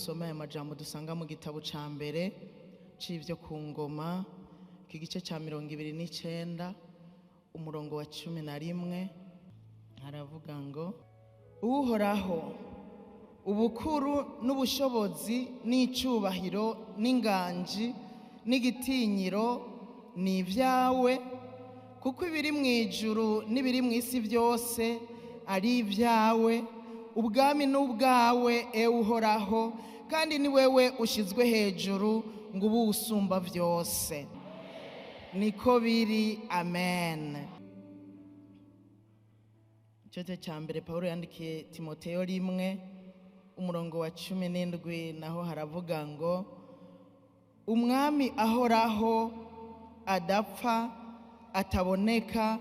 Dusome aya majambo dusanga mu gitabo ca mbere c'ivyo ku ngoma, iki gice ca 29, umurongo wa 11. Haravuga ngo: Uhoraho, ubukuru n'ubushobozi n'icubahiro n'inganji n'igitinyiro ni ibyawe, kuko ibiri mu ijuru n'ibiri mu isi byose ari ibyawe. Ubwami ni ubwawe, ewe Uhoraho, kandi ni wewe ushyizwe hejuru ngo ube usumba byose. Niko biri, amen. Icete cya mbere Pawulo yandikiye Timoteyo 1, umurongo wa 17, naho haravuga ngo: Umwami ahoraho, adapfa, ataboneka,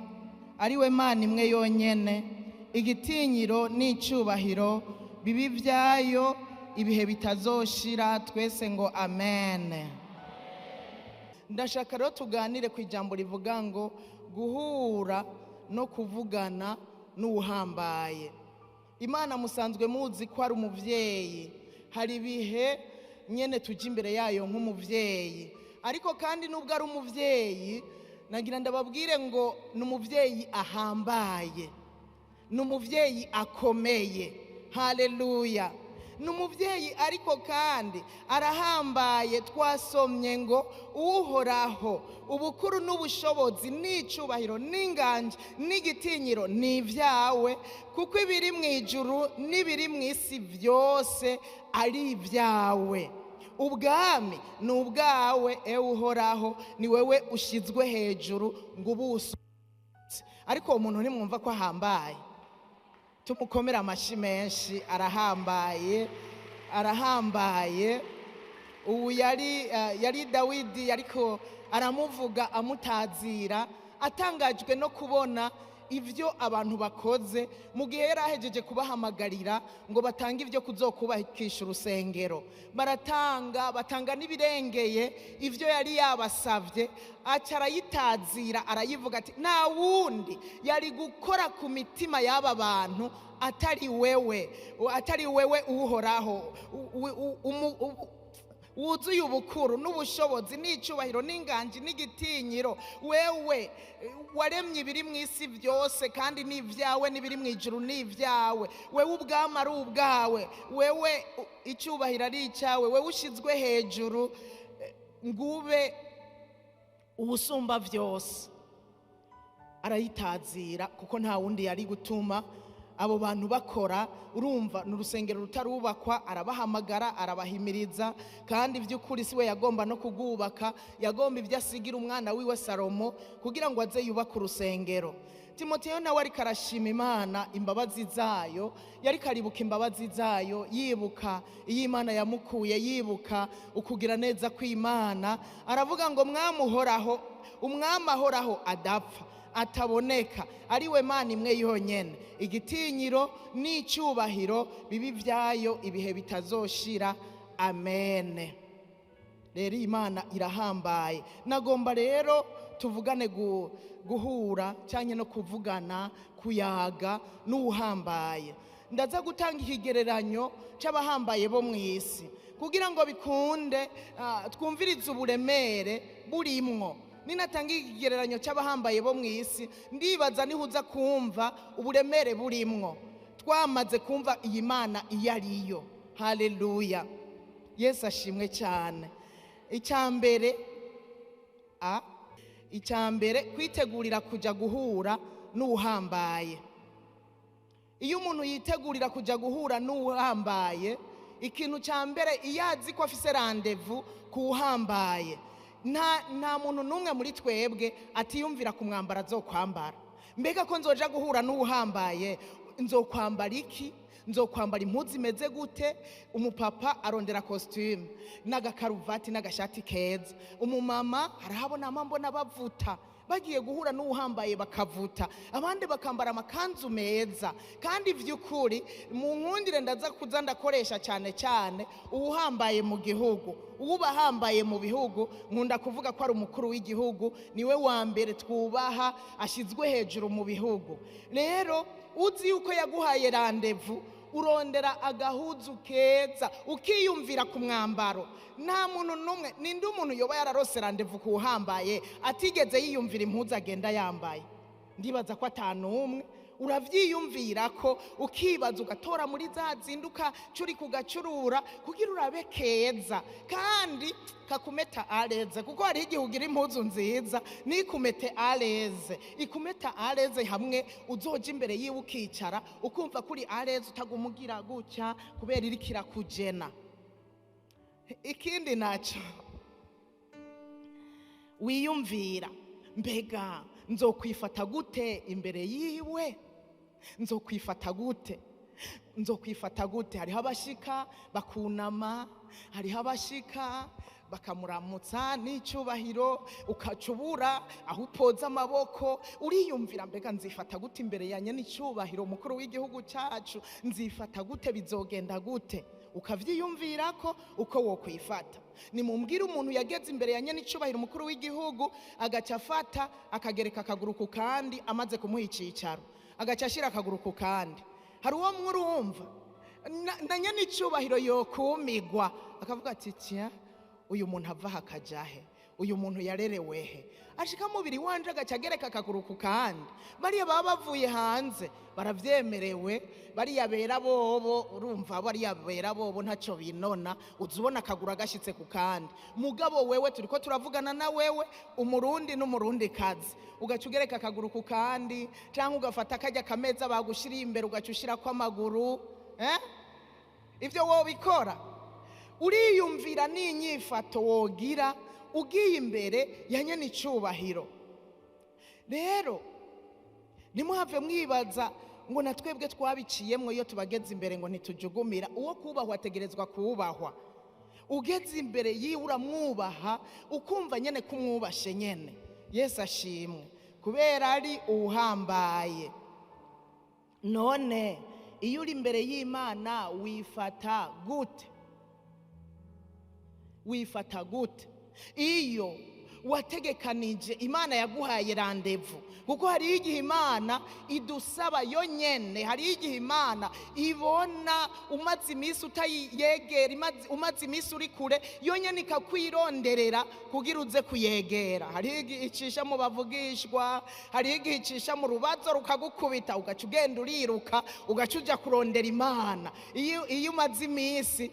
ari we Mana imwe yonyene, igitinyiro n'icubahiro bibi byayo ibihe bitazoshira. Twese ngo amen. Ndashaka rero tuganire ku ijambo rivuga ngo guhura no kuvugana n'uhambaye. Imana musanzwe muzi ko ari umuvyeyi. Hari ibihe nyene tuja imbere yayo nk'umuvyeyi, ariko kandi nubwo ari umuvyeyi, nagira ndababwire ngo ni umuvyeyi ahambaye, ni umuvyeyi akomeye. Haleluya! Ni umuvyeyi ariko kandi arahambaye. Twasomye ngo Uhoraho, ubukuru n'ubushobozi n'icubahiro n'inganji n'igitinyiro ni ibyawe, kuko ibiri mu ijuru n'ibiri mu isi byose ari ibyawe. Ubwami ni ubwawe, ewe Uhoraho, ni wewe ushyizwe hejuru ngo ube. Ariko uwo muntu ntimwumva ko ahambaye? Tumukomere amashyi menshi. Arahambaye, arahambaye. Ubu yari Dawidi ariko aramuvuga, amutazira, atangajwe no kubona ibyo abantu bakoze mu gihe yari ahejeje kubahamagarira ngo batange ibyo kuzokubakisha urusengero. Baratanga, batanga n'ibirengeye ibyo yari yabasabye. Aca arayitazira, arayivuga ati: "Nta wundi yari gukora ku mitima y'aba bantu atari wewe, atari wewe Uhoraho, wuzuye ubukuru n'ubushobozi n'icubahiro n'inganji n'igitinyiro, wewe waremye ibiri mu isi byose kandi ni ibyawe, n'ibiri mu ijuru ni ibyawe. Wewe ubwami ari ubwawe, wewe icyubahiro ari icyawe, wewe ushyizwe hejuru ngube ubusumba byose." Arayitazira kuko nta wundi yari gutuma abo bantu bakora. Urumva ni urusengero rutarubakwa, arabahamagara, arabahimiriza, kandi by'ukuri si we yagomba no kugubaka, yagomba ibyo asigira umwana wiwe Salomo kugira ngo aze yubake urusengero. Timoteyo nawe ariko arashima Imana imbabazi zayo, yariko aribuka imbabazi zayo, yibuka iyo Imana yamukuye, yibuka ukugira neza kw'Imana. Aravuga ngo: "Mwamuhoraho, umwami ahoraho, adapfa, ataboneka, ari we Mana imwe yonyene, igitinyiro n'icyubahiro bibi byayo ibihe bitazoshira. Amen." Rero Imana irahambaye. Nagomba rero tuvugane guhura cyangwa no kuvugana, kuyaga n'uhambaye. Ndaza gutanga ikigereranyo cy'abahambaye bo mu isi kugira ngo bikunde twumvirize uburemere burimwo. Ninatanga ikigereranyo cy'abahambaye bo mu isi, ndibaza niho uza kumva uburemere burimwo, twamaze kumva iyi Mana iyo ariyo. Haleluya, Yesu ashimwe cyane. Icya mbere, kwitegurira kujya guhura n'uhambaye. Iyo umuntu yitegurira kujya guhura n'uhambaye, ikintu cya mbere, iyo azi ko afise rendez-vous ku uhambaye, nta muntu n'umwe muri twebwe atiyumvira ku mwambaro azokwambara. Mbega ko nzoja guhura n'uhambaye, nzokwambara iki? Nzokwambara impuzu imeze gute? Umupapa arondera costume n'agakaruvati n'agashati keza. Umumama harahabona mbona bavuta bagiye guhura n'uhambaye, bakavuta, abandi bakambara amakanzu meza. Kandi by'ukuri mu nkundire, ndaza kuza ndakoresha cyane cyane uwuhambaye mu gihugu. Uwuba ahambaye mu bihugu, nkunda kuvuga ko ari umukuru w'igihugu, niwe wa mbere twubaha, ashyizwe hejuru mu bihugu. Rero uzi yuko yaguhaye rendez-vous. Urondera agahuzu keza, ukiyumvira ku mwambaro. Nta muntu n'umwe, ninde umuntu yoba yararose rendez-vous kuhambaye atigeze yiyumvira impuzu agenda yambaye? Ndibaza ko atanumwe. Uravyiyumvira ko ukibaza, ugatora muri za zinduka curi kugacurura kugira urabe keza kandi kakumeta à l'aise, kuko hari igihe ugira impuzu nziza nikumete à l'aise, ikumeta à l'aise hamwe uzoja imbere yiwe ukicara ukumva kuri à l'aise, utagumugira gutya kubera iriko irakujena. Ikindi naco wiyumvira: mbega nzokwifata gute imbere yiwe? Nzokwifata gute? Nzokwifata gute? Hariho abashika bakunama, hariho abashika bakamuramutsa n'icyubahiro, ukacubura aho upoza amaboko. Uriyumvira: mbega nzifata gute imbere ya n'icyubahiro umukuru w'igihugu cyacu? Nzifata gute? Bizogenda gute? Ukavyiyumvira ko uko wokwifata. Nimumbwire umuntu yageze imbere ya n'icyubahiro umukuru w'igihugu, agaca afata akagereka akaguru ku kandi, amaze kumuha icicaro agaca ashira akaguru ku kandi. Hari uwo mwurumva na nyenicubahiro yokumigwa, akavuga ati: "Tiens, uyu muntu ava aha akaja he? Uyu muntu yarerewe he? Ashika mubiri wanje agaca agereka akaguru ku kandi." Bariya baba bavuye hanze baravyemerewe, bariya bera bobo, urumva, bariya bera bobo ntaco binona, uza ubona akaguru agashitse ku kandi. Mugabo wewe turiko turavugana na wewe, Umurundi n'Umurundi kazi, ugaca ugereka akaguru ku kandi, canke ugafata karya kameza bagushiriye imbere ugaca ushirako amaguru, eh? Ivyo wobikora? Uriyumvira n'inyifato wogira ugiye imbere ya nyene icubahiro. Rero ntimuhave mwibaza ngo na twebwe twabiciyemwo, iyo tubageze imbere ngo ntitujugumira. Uwo kubahwa ategerezwa kubahwa. Ugeze imbere yiwe uramwubaha, ukumva nyene ko umwubashe nyene. Yesu ashimwe, kubera ari uwuhambaye. None iyo uri imbere y'Imana wifata gute? Wifata gute iyo wategekanije, Imana yaguhaye rendez-vous? Kuko hariho igihe Imana idusaba yo nyene, hariho igihe Imana ibona umaze iminsi utayegera, umaze iminsi uri kure, yo nyene ikakwironderera kugira uze kuyegera. Hariho igihe icisha mu bavugishwa, hariho igihe icisha mu rubazo rukagukubita, ugaca ugenda uriruka, ugaca uja kurondera Imana. Iyo umaze iminsi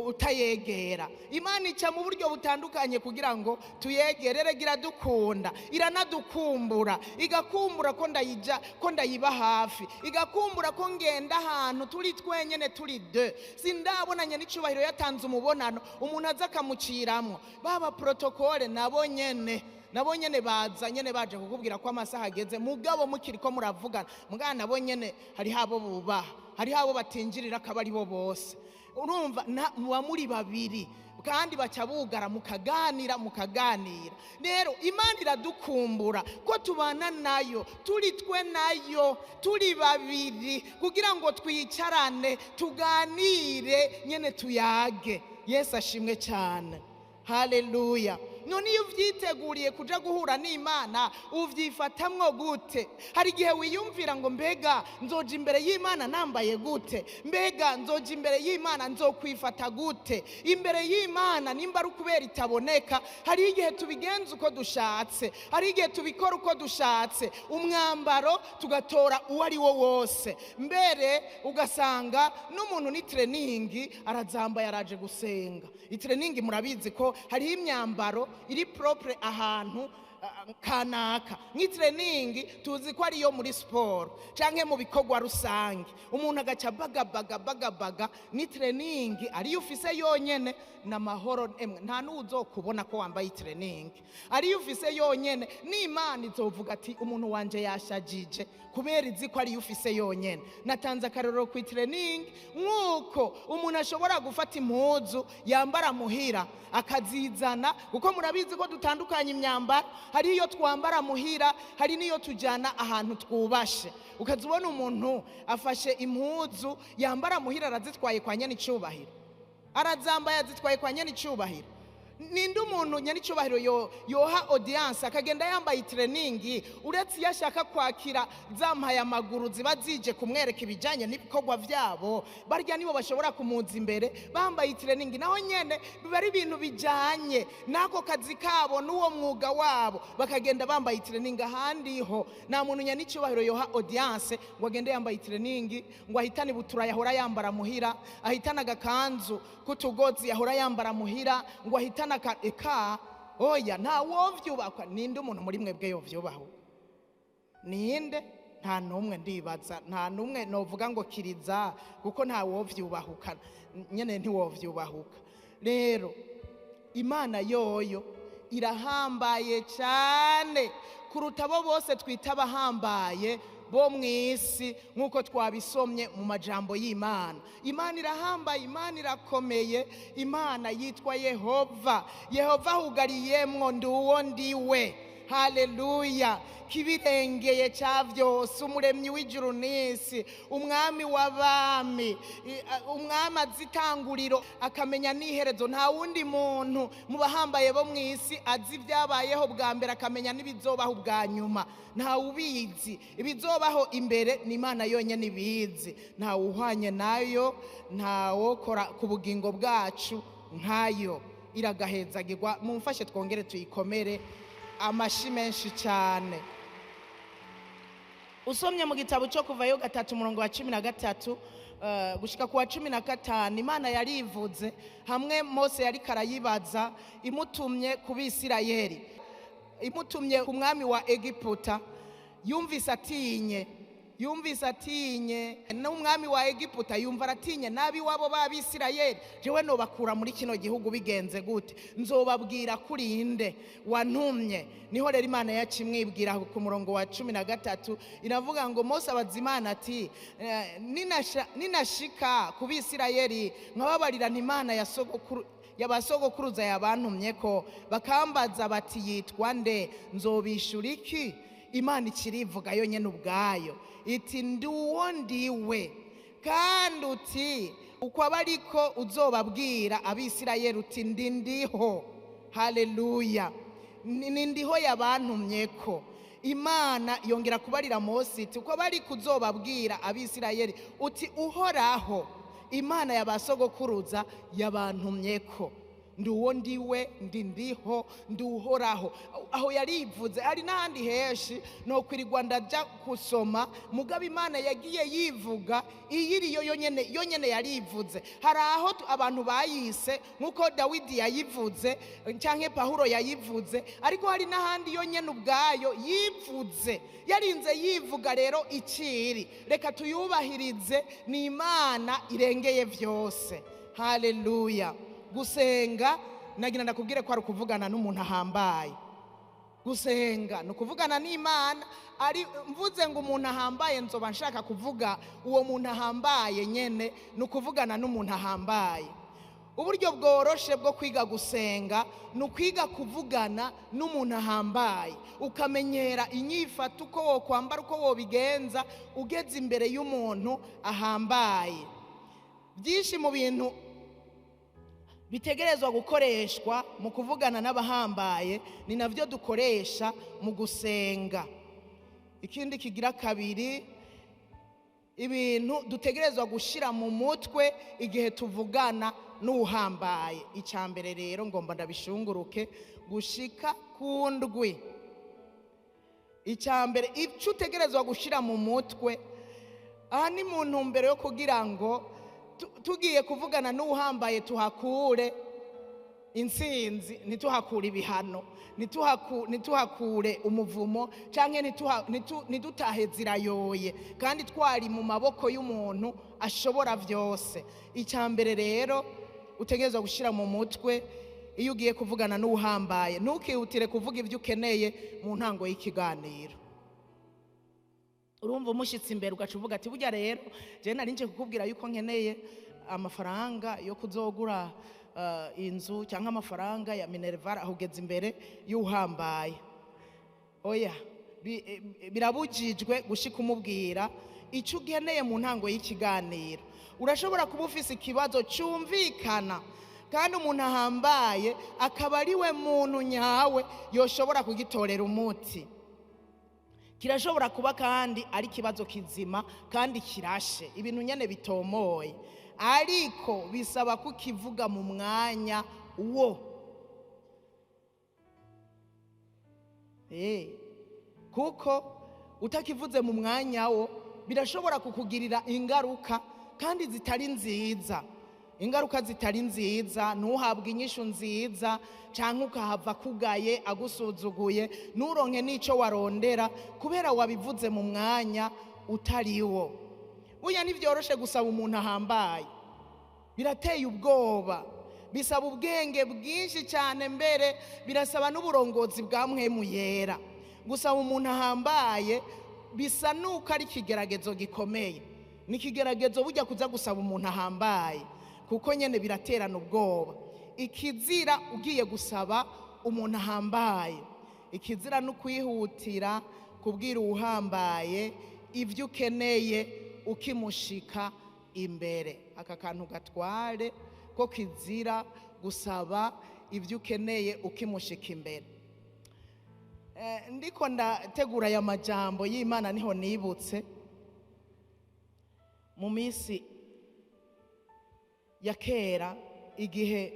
utayegera, Imana ica mu buryo butandukanye kugira ngo tuyegere. Erega iradukunda, iranadukumbura, igakumbura ko ndayija, ko ndayiba hafi, igakumbura ko ngenda ahantu turi twenyene, turi deux. Sindabonanye n'icubahiro yatanze umubonano, umuntu aza akamuciramwo. Baba protocole nabo nyene baza nyene baje kukubwira ko amasaha ageze, mugabo mukiri ko muravugana. Mugabo nabo nyene hariho abo bubaha, hariho abo batinjirira akaba ari bo bose. Urumva, muba muri babiri kandi baca bugara, mukaganira mukaganira. Rero Imana iradukumbura ko tubana nayo, turi twe nayo, turi babiri, kugira ngo twicarane, tuganire nyene, tuyage. Yesu ashimwe cyane, haleluya. None iyo uvyiteguriye kuja guhura n'Imana uvyifatamwo gute? Hari igihe wiyumvira ngo: mbega nzoja imbere y'Imana nambaye gute? Mbega nzoja imbere y'Imana nzokwifata gute imbere y'Imana? Nimba ari ukubera itaboneka, hari igihe tubigenza uko dushatse, hari igihe tubikora uko dushatse, umwambaro tugatora uwo ari wo wose, mbere ugasanga n'umuntu ni training arazambaye araje gusenga. Itraining, murabizi ko hariho imyambaro iri propre ahantu kanaka. Nk'itraining tuzi ko ariyo muri siporo canke mu bikorwa rusange, umuntu agaca bagabaga bagabaga ni training ariyo ufise yonyene n'amahoro. Emwe, nta n'uwuzokubona ko wambaye itraining ariyo ufise yonyene, n'Imana izovuga ati: "Umuntu wanje yashajije," kubera izi ko ariyo ufise yonyene. Natanze akarorero ku itraining, nk'uko umuntu ashobora gufata impuzu yambara muhira akazizana, kuko murabizi ko dutandukanye imyambaro: hari iyo twambara muhira, hari n'iyo tujyana ahantu twubashe. Ukaza ubona umuntu afashe impuzu yambara muhira arazitwaye kwa nyene icubahiro, arazambaye azitwaye kwa nyene icubahiro. Ninde umuntu nyanicyubahiro yoha audience akagenda yambaye training, uretse iyo ashaka kwakira zampaye amaguru ziba zije kumwereka ibijyanye n'ibikorwa byabo? Barya nibo bashobora kumuza imbere bambaye training, naho nyene biba ari ibintu bijyanye n'ako kazi kabo n'uwo mwuga wabo, bakagenda bambaye training. Ahandi ho nta muntu nyanicyubahiro yoha audience ngo agende yambaye training, ngo ahitane ibutura yahora yambara muhira, ahitane agakanzu k'utugozi yahora yambara muhira, ngo ahitane eka. Oya, nta wovyubakwa. Ninde umuntu muri mwebwe yovyubaho? Ninde? Nta n'umwe, ndibaza nta n'umwe novuga ngo kiriza, kuko nta wovyubahuka nyene, ntiwovyubahuka. Rero Imana yoyo irahambaye cyane kuruta abo bose twita abahambaye bo mu isi, nk'uko twabisomye mu majambo y'Imana. Imana irahambaye, Imana irakomeye, Imana yitwa Yehova. Yehova ahugariyemwo ndi uwo ndiwe. Haleluya! Kibirengeye cya byose, umuremyi w'ijuru n'isi, umwami w'abami, umwami azi itanguriro akamenya n'iherezo. Nta wundi muntu mu bahambaye bo mu isi azi ibyabayeho bwa mbere akamenya n'ibizobaho ubwa nyuma. Nta ubizi ibizobaho imbere, ni Imana yonyine ibizi. Nta wuhwanye nayo, ntawokora ku bugingo bwacu nkayo. Iragahezagirwa. Mumfashe twongere tuyikomere amashi menshi cyane. Usomye mu gitabo cyo Kuvayo 3, umurongo wa 13 gushika ku wa 15, Imana yarivuze hamwe Mose yari karayibaza imutumye ku Bisirayeli, imutumye ku mwami wa Egiputa. Yumvise atinye, yumvise atinye n'umwami wa Egiputa, yumva aratinye nabi wabo b'Abisirayeli. Jewe nobakura muri kino gihugu bigenze gute? Nzobabwira kuri inde wantumye? Niho rero Imana yacimwibwira ku murongo wa 13, iravuga ngo Mose abaza Imana ati: "Ninashika ku Bisirayeli nkababarira nti Imana ya sogokuru yabasogokuruza yabantumye ko, bakambaza bati yitwa nde, nzobishura iki?" Imana ikirivuga yonyine ubwayo iti: "Ndi uwo ndiwe. Kandi uti uko aba ariko uzobabwira Abisirayeli uti ndi ndiho." Haleluya! Ni ndiho yabantumye ko. Imana yongera kubarira Mose iti: "Uko aba ariko uzobabwira Abisirayeli uti Uhoraho Imana yabasogokuruza yabantumye ko." Ndi uwo ndiwe, ndi ndiho, ndi Uhoraho. Aho yarivuze. Hari n'ahandi henshi nokwirirwa ndajya gusoma, mugabo Imana yagiye yivuga iyiriyo yonyene, yonyene yarivuze. Hari aho abantu bayise nk'uko Dawidi yayivuze cyangwa Pawulo yayivuze, ariko hari n'ahandi yonyene ubwayo yivuze, yarinze yivuga. Rero ikiri, reka tuyubahirize, ni Imana irengeye byose. Haleluya! Gusenga, nagira ndakubwire ko ari ukuvugana n'umuntu ahambaye. Gusenga ni ukuvugana n'Imana. Ari mvuze ngo umuntu ahambaye, nzoba nshaka kuvuga uwo muntu ahambaye nyene. Ni ukuvugana n'umuntu ahambaye. Uburyo bworoshe bwo kwiga gusenga ni ukwiga kuvugana n'umuntu ahambaye, ukamenyera inyifato, uko wokwambara, uko wobigenza ugeze imbere y'umuntu ahambaye. Byinshi mu bintu bitegerezwa gukoreshwa mu kuvugana n'abahambaye ni nabyo dukoresha mu gusenga. Ikindi kigira kabiri, ibintu dutegerezwa gushyira mu mutwe igihe tuvugana n'uhambaye. Icya mbere rero ngomba ndabishunguruke gushika ku ndwi. Icya mbere, icyo utegerezwa gushyira mu mutwe aha ni mu ntumbero yo kugira ngo tugiye kuvugana n'uhambaye tuhakure intsinzi, ntituhakure ibihano, ntituhakure umuvumo, cyangwa ntidutahe zirayoye kandi twari mu maboko y'umuntu ashobora byose. Icya mbere rero utegerezwa gushyira mu mutwe iyo ugiye kuvugana n'uhambaye, ntukihutire kuvuga ibyo ukeneye mu ntango y'ikiganiro. Urumva umushyitsi imbere ugaca uvuga ati: "Burya rero jewe nari nje kukubwira yuko nkeneye amafaranga yo kuzogura inzu cyangwa amafaranga ya minerval." Aho ugeze imbere y'uhambaye, oya, birabujijwe gushika umubwira icyo ukeneye mu ntango y'ikiganiro. Urashobora kuba ufise ikibazo cyumvikana. Kandi umuntu ahambaye akaba ari we muntu nyawe yoshobora kugitorera umuti. Kirashobora kuba kandi ari ikibazo kizima kandi kirashe, ibintu nyene bitomoye, ariko bisaba kukivuga mu mwanya wo. Kuko utakivuze mu mwanya wo birashobora kukugirira ingaruka kandi zitari nziza. Ingaruka zitari nziza, ntuhabwe inyishu nziza, canke ukahava kugaye agusuzuguye, nturonke n'ico warondera kubera wabivuze mu mwanya utariwo. Burya ntivyoroshe gusaba umuntu ahambaye, birateye ubwoba, bisaba ubwenge bwinshi cyane, mbere birasaba n'uburongozi bwa Mpwemu Yera. Gusaba umuntu ahambaye bisa nuko ari ikigeragezo gikomeye. Ni ikigeragezo burya kuza gusaba umuntu ahambaye, kuko nyene biraterana ubwoba. Ikizira ugiye gusaba umuntu ahambaye, ikizira no kwihutira kubwira uhambaye ivyo ukeneye ukimushika imbere. Aka kantu gatware ko kizira gusaba ivyo ukeneye ukimushika imbere. Ndiko ndategura aya majambo y'Imana niho nibutse mu minsi ya kera, igihe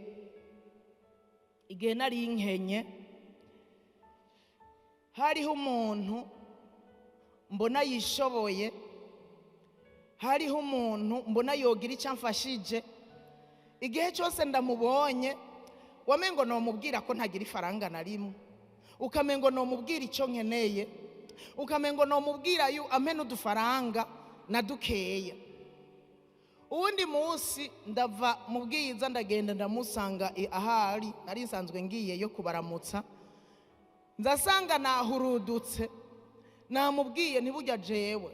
nari nkenye, hariho umuntu mbona yishoboye, hariho umuntu mbona yogira icyo amfashije. Igihe cyose ndamubonye wamengo nomubwira ko ntagira ifaranga na rimwe, ukamengo nomubwira icyo nkeneye, ukamengo nomubwira yu ampe n'udufaranga na dukeya. Uwundi munsi ndava mu Bwiza ndagenda ndamusanga ahari nari nsanzwe ngiye yo kubaramutsa, nzasanga nahurudutse. Namubwiye ntibujya jewe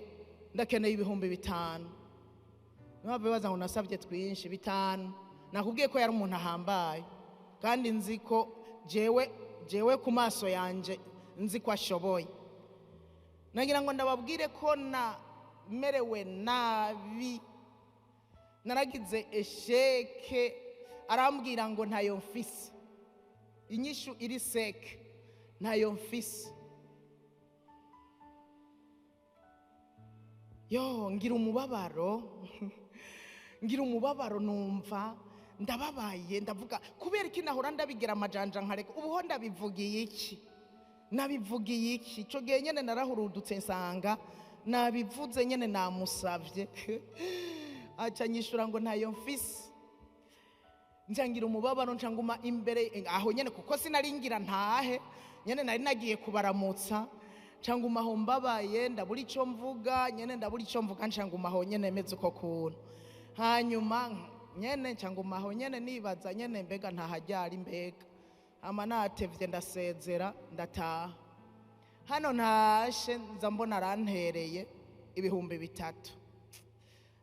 ndakeneye 5,000. Ntabwo baza ngo nasabye twinshi, 5. Nakubwiye ko yari umuntu ahambaye, kandi nzi ko jewe ku maso yanje nzi ko ashoboye. Nagira ngo ndababwire ko namerewe nabi, naragize esheke. Arambwira ngo ntayo mfise, inyishu iri seke, ntayo mfise. Yo ngira umubabaro, ngira umubabaro, numva ndababaye, ndavuga kubera iki nahora ndabigira amajanja nkareka, ubuho ndabivugiye iki, nabivugiye iki? Ico gihe nyene narahurudutse nsanga nabivuze nyene namusavye. Aca nyishura ngo ntayo mfise. Njangira umubabaro, ncanguma imbere aho nyene, kuko sinaringira ntahe nyene, nari nagiye kubaramutsa. Ncanguma aho mbabaye, ndabura ico mvuga nyene, ndabura ico mvuga, ncanguma aho nyene meze uko kuntu. Hanyuma nyene ncanguma aho nyene nibaza nyene mbega ntahajyari mbega. Ama natevye ndasezera ndataha. Hano ntashe nza mbona arantereye 3,000.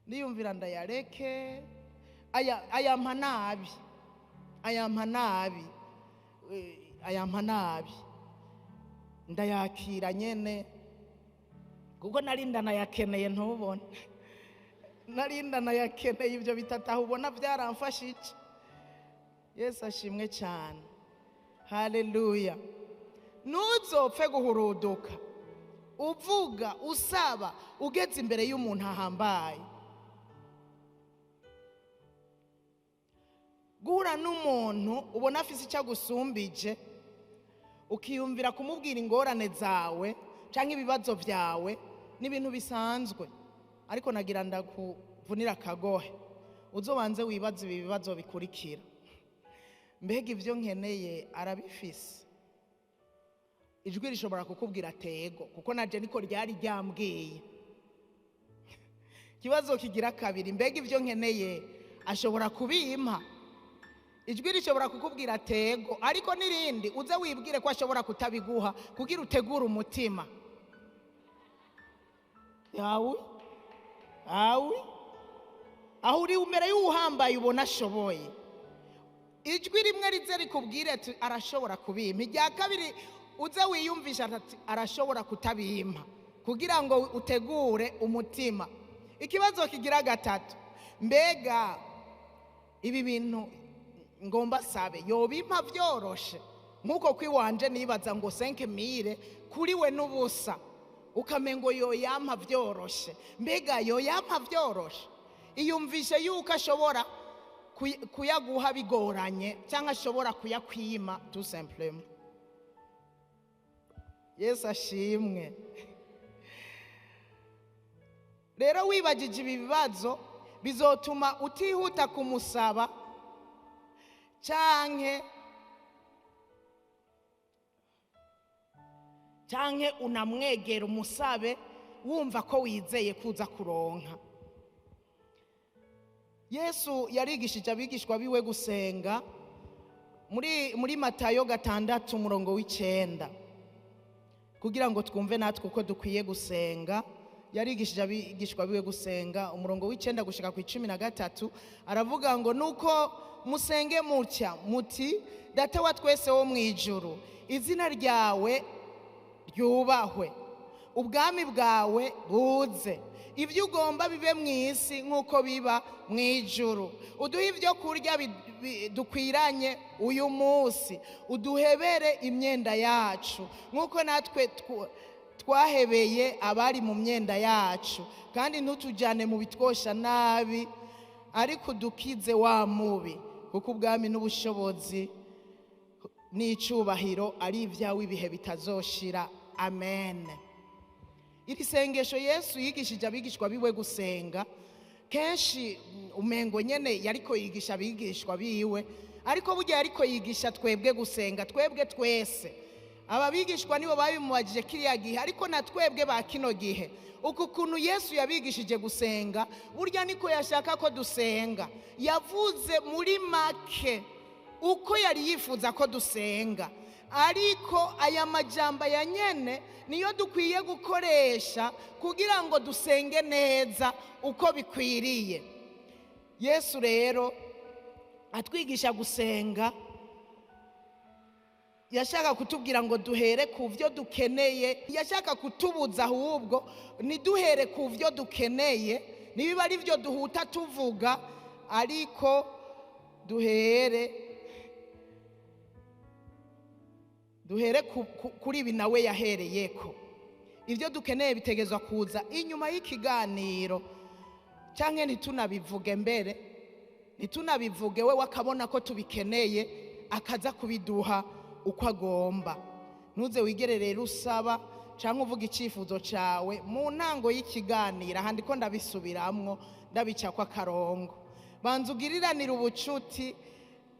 Ndiyumvira ndayareke, ayampa nabi, ayampa nabi, ayampa nabi. Ndayakira nyene kuko narinda nayakeneye, ntubone narinda nayakeneye ibyo bitataha ubona byaramfashije. Yesu ashimwe cyane, haleluya. Ntuzopfe guhuruduka uvuga usaba ugeze imbere y'umuntu ahambaye. Guhura n'umuntu ubona afise icyo agusumbije, ukiyumvira kumubwira ingorane zawe canke ibibazo byawe n'ibintu bisanzwe. Ariko nagira ndakuvunira akagohe, uzobanze wibaze ibi bibazo bikurikira: mbega ivyo nkeneye arabifise? Ijwi rishobora kukubwira tego, kuko naje niko ryari ryambwiye. Ikibazo kigira kabiri: mbega ivyo nkeneye ashobora kubimpa? Ijwi rishobora kukubwira tego, ariko nirindi uze wibwire ko ashobora kutabiguha kugira utegure umutima yawe. Awe aho uri umere y'uhambaye ubona ashoboye. Ijwi rimwe rize rikubwire ati arashobora kubimpa, irya kabiri uze wiyumvisha ati arashobora kutabimpa kugira ngo utegure umutima. Ikibazo kigira gatatu: mbega ibi bintu Ngomba sabe yobimpa vyoroshe nkuko kwiwanje nibaza ngo 5000 kuri we n'ubusa, ukamengo yoyampa vyoroshe. Mbega yoyampa vyoroshe? Iyumvishe yuko ashobora kuyaguha bigoranye cyangwa ashobora kuyakwima tout simplement. Yesu ashimwe. Rero wibagije ibi bibazo bizotuma utihuta kumusaba canke unamwegera umusabe wumva ko wizeye kuza kuronka. Yesu yarigishije abigishwa biwe gusenga muri Matayo 6:9, kugira ngo twumve natwe uko dukwiye gusenga. Yarigishije abigishwa biwe gusenga umurongo w'9 gushika ku 13, aravuga ngo nuko musenge mutya muti: Data wa twese wo mu ijuru, izina ryawe ryubahwe, ubwami bwawe buze, ibyo ugomba bibe mu isi nk'uko biba mu ijuru. Uduhe ibyo kurya dukwiranye uyu munsi, uduhebere imyenda yacu nk'uko natwe twahebeye abari mu myenda yacu, kandi ntutujyane mu bitwosha nabi, ariko udukize wa mubi, kuko ubwami n'ubushobozi n'icubahiro ari ibyawe ibihe bitazoshira. Amen. Iri sengesho Yesu yigishije abigishwa biwe gusenga, kenshi umengo nyene yariko yigisha abigishwa biwe, ariko burya yariko yigisha twebwe gusenga, twebwe twese. Aba bigishwa nibo babimubajije kiriya gihe, ariko na twebwe ba kino gihe. Uku kuntu Yesu yabigishije gusenga, burya niko yashaka ko dusenga. Yavuze muri make uko yari yifuza ko dusenga, ariko aya majamba ya nyene niyo dukwiye gukoresha kugira ngo dusenge neza uko bikwiriye. Yesu rero atwigisha gusenga, yashaka kutubwira ngo duhere ku byo dukeneye, yashaka kutubuza ahubwo ntiduhere ku byo dukeneye, nibiba ari byo duhuta tuvuga, ariko duhere kuri ibi nawe yahereyeko. Ibyo dukeneye bitegezwa kuza inyuma y'ikiganiro, canke ntitunabivuge mbere, ntitunabivuge we wakabona ko tubikeneye akaza kubiduha uko agomba. Ntuze wigere rero usaba canke uvuga icifuzo cawe mu ntango y'ikiganiro, ahandi ko ndabisubiramwo ndabica kwa karongo. Banza ugiriranire ubucuti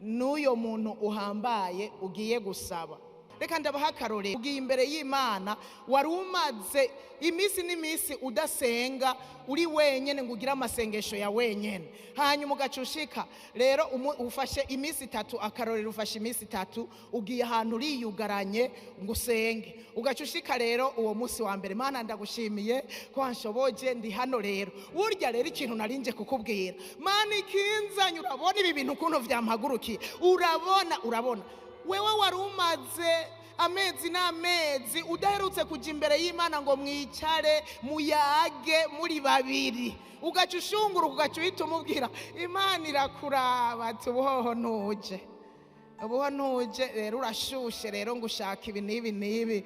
n'uyo muntu uhambaye ugiye gusaba. Reka ndabaha akarorero. Ugiye imbere y'Imana, wari umaze iminsi n'iminsi udasenga, uri wenyene ngo ugire amasengesho ya wenyene, hanyuma ugacushika rero ufashe iminsi itatu, akarorero ufashe iminsi itatu, ugiye ahantu uriyugaranye ngo usenge, ugacushika rero uwo munsi wa mbere: Mana ndagushimiye ko wanshoboje ndi hano rero, burya rero ikintu narinje kukubwira, Mana ikinzanye, urabona ibi bintu ukuntu vyampagurukiye, urabona wewe wari umaze amezi n'amezi udaherutse kuja imbere y'Imana ngo mwicare muyage muri babiri, ugaca ushunguruka ugaca uhita umubwira Imana irakuraba ati ubuhoho ntuje, ubuho ntuje rero urashushe rero ngo ushaka ibi n'ibi n'ibi,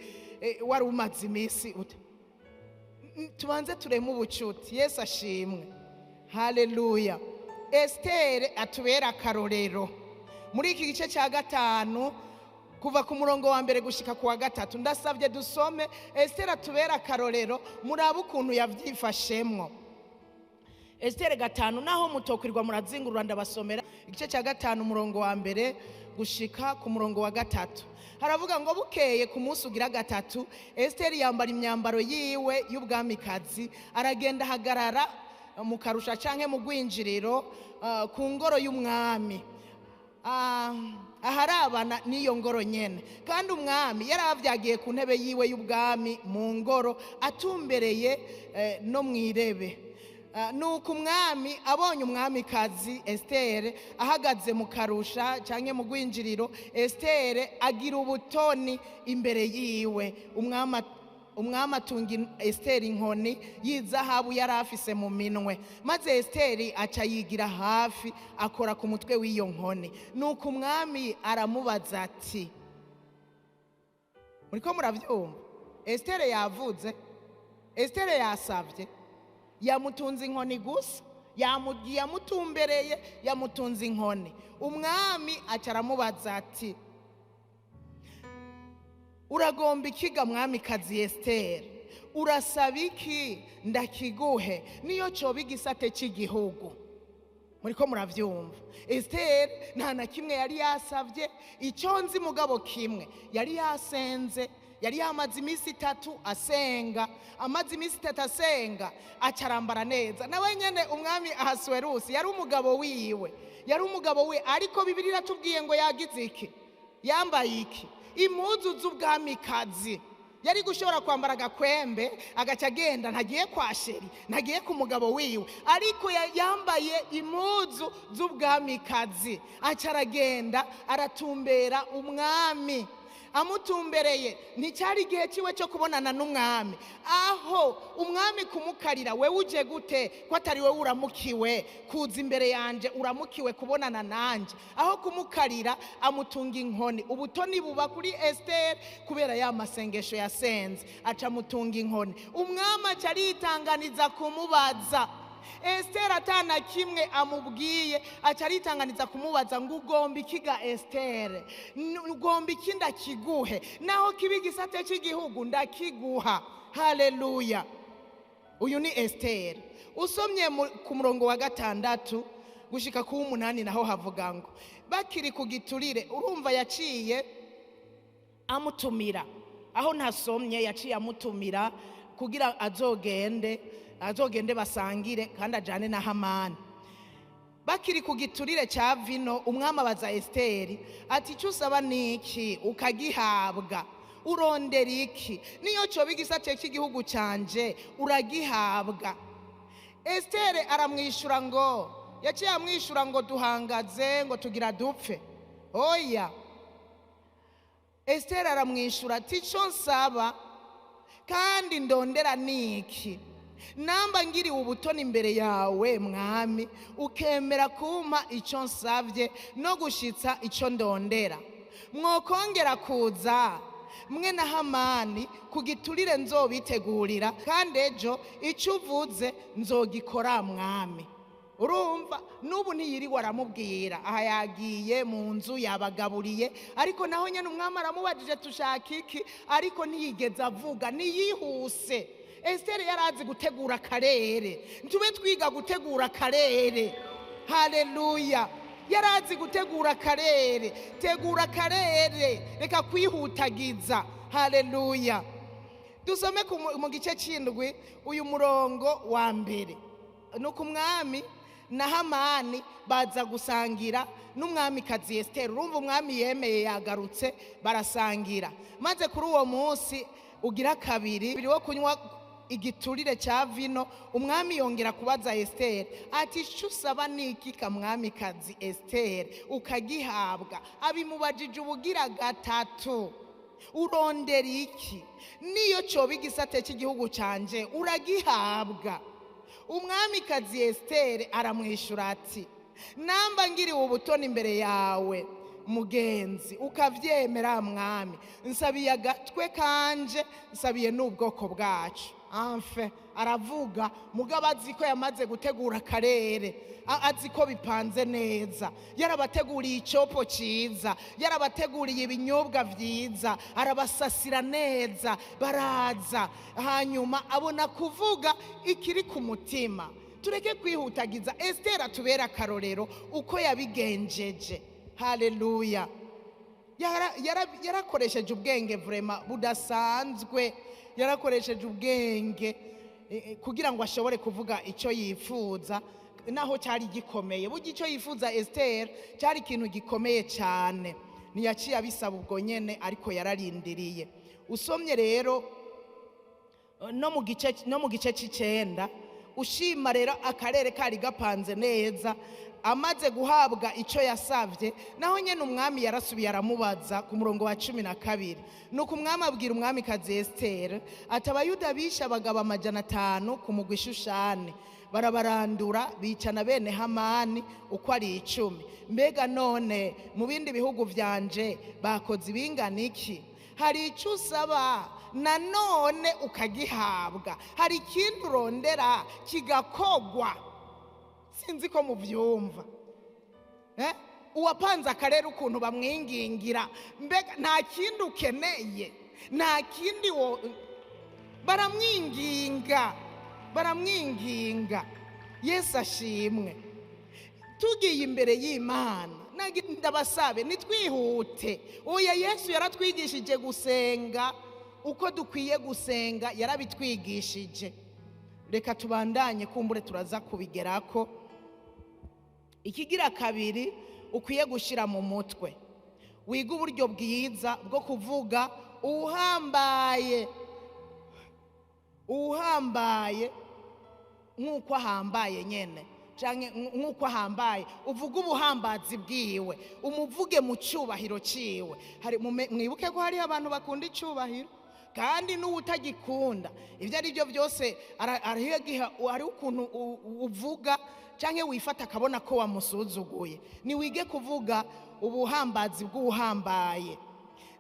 wari umaze iminsi. Tubanze tureme ubucuti. Yesu ashimwe, haleluya. Esiteri atubera akarorero muri iki gice cya 5 kuva ku murongo wa 1 gushika ku wa 3. Ndasabye dusome. Esiteri atubera akarorero, murabe ukuntu yavyifashemwo. Esiteri 5, naho mutokwirwa murazingurura, ndabasomera igice cya 5 umurongo wa 1 gushika ku murongo wa 3. Haravuga ngo bukeye ku munsi ugira 3, Esiteri yambara imyambaro yiwe y'ubwamikazi, aragenda ahagarara mu karusha canke mu gwinjiriro ku ngoro y'umwami, aharabana n'iyo ngoro nyene. Kandi umwami yaravyagiye ku ntebe yiwe y'ubwami mu ngoro, atumbereye no mwirebe. Nuko umwami abonye umwamikazi Esiteri ahagaze mu karusha canke mu gwinjiriro, Esiteri agira ubutoni imbere yiwe. Umwami Umwami atunga Esiteri inkoni y'izahabu yari afise mu minwe, maze Esiteri aca yigira hafi akora ku mutwe w'iyo nkoni. Nuko umwami aramubaza ati, muriko muravyumva? Esiteri yavuze, Esiteri yasavye, yamutunze inkoni gusa, yamutumbereye, yamutunze inkoni. Umwami aca aramubaza ati, uragomba ikiga mwamikazi Esiteri? Urasaba iki ndakiguhe, niyo coba igisate cy'igihugu? Muriko muravyumva? Esiteri nta na kimwe yari yasavye. Icyo nzi mugabo kimwe yari yasenze, yari yamaze iminsi 3 asenga, amaze iminsi 3 asenga acarambara neza. Nawe nyene umwami Ahasuwerusi yari umugabo wiwe, yari umugabo we, ariko Bibiliya iratubwiye ngo yagize iki? Yambaye iki? Impuzu z'ubwamikazi. Yari gushobora kwambara agakwembe agaca agenda, ntagiye kwa sheri, ntagiye ku mugabo wiwe, ariko yambaye impuzu z'ubwamikazi, aca aragenda aratumbera umwami. Amutumbereye, nticyari igihe cyiwe cyo kubonana n'umwami. Aho umwami kumukarira, wewe uje gute ko atari wewe uramukiwe kuza imbere yanje, uramukiwe kubonana nanje? Aho kumukarira amutunga inkoni. Ubutoni buba kuri Esiteri kubera ya masengesho yasenze, aca amutunga inkoni. Umwami aca aritanganiza kumubaza. Esiteri atana kimwe amubwiye, aca aritanganiza kumubaza ngo ugomba ikiga Esiteri? Ugomba iki ndakiguhe? Naho kiba igisate cy'igihugu ndakiguha. Haleluya. Uyu ni Esiteri. Usomye ku murongo wa 6 gushika ku 8 naho havuga ngo bakiri ku giturire. Urumva yaciye amutumira, aho ntasomye yaciye amutumira kugira azogende basangire kandi ajane na Hamani. Bakiri ku giturire cya vino, umwami abaza Esiteri ati, icyo usaba ni iki ukagihabwa? Urondera iki? Niyo coba igisate cy'igihugu canje uragihabwa. Esiteri aramwishura ngo, yaciye amwishura ngo duhangaze ngo tugira dupfe. Oya. Esiteri aramwishura ati, icyo nsaba kandi ndondera ni iki? Namba ngiriwe ubutoni imbere yawe mwami, ukemera kumpa icyo nsavye no gushitsa icyo ndondera, mwokongera kuza mwe na Hamani ku giturire nzobitegurira, kandi ejo icyo uvuze nzogikora mwami. Urumva n'ubu ntiyiriwe aramubwira, aha yagiye mu nzu yabagaburiye, ariko naho nyene umwami aramubajije tushaka iki, ariko ntiyigeze avuga, niyihuse. Esiteri yarazi gutegura akarere. Ntube twiga gutegura akarere. Haleluya. Yarazi gutegura akarere. Tegura akarere, reka kwihutagiza. Haleluya. Dusome mu gice c'indwi uyu murongo wa 1. Nuko umwami na Hamani baza gusangira n'umwamikazi Esiteri. Urumva umwami yemeye yagarutse, barasangira. Maze kuri uwo munsi ugira kabiri wo kunywa igiturire cya vino, umwami yongera kubaza Esiteri ati, icyo usaba ni iki ka mwamikazi Esiteri ukagihabwa? Abimubajije ubugira 3. Urondera iki? Niyo coba igisate cy'igihugu canje uragihabwa. Umwamikazi Esiteri aramwishura ati, namba ngiriwe ubutoni imbere yawe mugenzi ukavyemera mwami, nsabiye agatwe kanje, nsabiye n'ubwoko bwacu. Anfe aravuga mugabo azi ko yamaze gutegura akarere, azi ko bipanze neza, yarabateguriye icyopo cyiza, yarabateguriye ibinyobwa byiza, arabasasira neza, baraza. Hanyuma abona kuvuga ikiri ku mutima. Tureke kwihutagiza. Esiteri atubera akarorero uko yabigenjeje. Haleluya. Yarakoresheje ubwenge vrema budasanzwe, yarakoresheje ubwenge kugira ngo ashobore kuvuga icyo yifuza, naho cyari gikomeye. Burya icyo yifuza Esiteri cyari ikintu gikomeye cyane, ntiyaciye abisaba ubwo nyene, ariko yararindiriye. Usomye rero no mu gice c'9 Ushima rero akarere kari gapanze neza, amaze guhabwa icyo yasabye, naho nyene umwami yarasubiye aramubaza ku murongo wa 12. Nuko umwami abwira umwamikazi Esiteri ati: abayuda bishe abagabo 500 ku mugwi Shushani, barabarandura bicana bene Hamani uko ari 10. Mbega none mu bindi bihugu vyanje bakoze ibingana iki? Hari icyo usaba nanone ukagihabwa, hari ikindi urondera kigakogwa. Sinzi ko muvyumva. Uwapanze akarere ukuntu bamwingingira, mbega nta kindi ukeneye, nta kindi baramwinginga, baramwinginga. Yesu ashimwe. Tugiye imbere y'Imana, ndabasabe nitwihute. Oya, Yesu yaratwigishije gusenga uko dukwiye gusenga, yarabitwigishije. Reka tubandanye, kumbure turaza kubigerako. Ikigira kabiri ukwiye gushira mu mutwe, wiga uburyo bwiza bwo kuvuga uhambaye, uhambaye nk'uko ahambaye nyene, canke nk'uko ahambaye, uvuge ubuhambazi bwiwe, umuvuge mu cyubahiro ciwe. Hari mwibuke ko hari abantu bakunda icyubahiro, kandi n'uwutagikunda ibyo ari byo byose hari ukuntu uvuga canke wifata akabona ko wamusuzuguye. Niwige kuvuga ubuhambazi bw'uhambaye.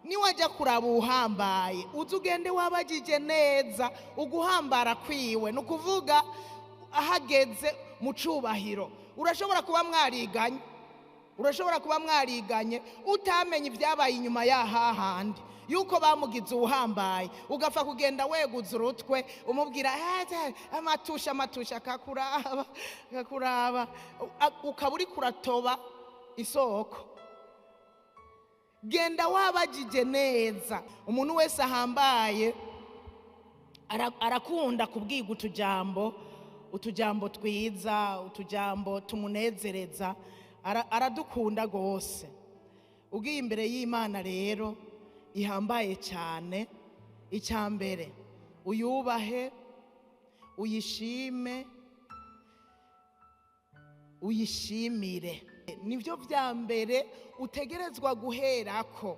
Niwajya kuraba uhambaye, uze ugende wabagije neza uguhambara kwiwe, ni ukuvuga ahageze mu cubahiro. Urashobora kuba mwariganye, urashobora kuba mwariganye utamenye ibyabaye inyuma y'ahahandi yuko bamugize uhambaye, ugapfa kugenda weguza urutwe umubwira amatusha amatusha, akakuraba akakuraba, ukaba uri kuratoba isoko. Genda wabagije neza. Umuntu wese ahambaye arakunda kubwiga utujambo, utujambo twiza, utujambo tumunezereza, aradukunda gose. Ugiye imbere y'Imana rero ihambaye cyane, icya mbere uyubahe, uyishime, uyishimire. Nivyo vya mbere utegerezwa guherako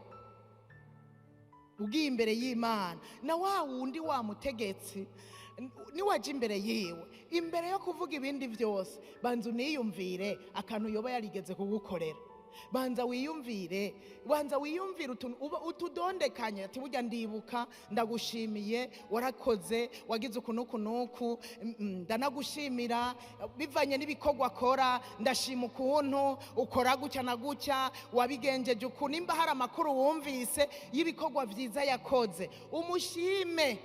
ugiye imbere y'Imana. Na wa wundi wa mutegetsi niwaje imbere yiwe, imbere yo kuvuga ibindi byose, banza uniyumvire akantu yoba yarigeze kugukorera. Banza wiyumvire, banza wiyumvire utudondekanye, ati burya ndibuka, ndagushimiye, warakoze, wagize uku n'uku n'uku, ndanagushimira bivanye n'ibikorwa akora, ndashima ukuntu ukora gutya na gutya, wabigenjeje uku. Nimba hari amakuru wumvise y'ibikorwa vyiza yakoze, umushime,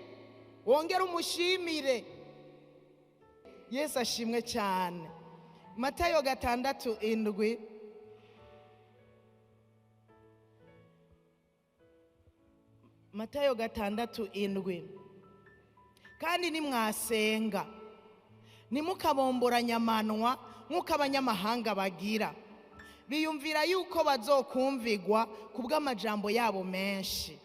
wongere umushimire. Yesu ashimwe cyane. Matayo 6:7. Matayo 6:7. Kandi nimwasenga ntimukabomboranye amanwa nk'uko abanyamahanga bagira, biyumvira yuko bazokumvigwa kubw'amajambo yabo menshi.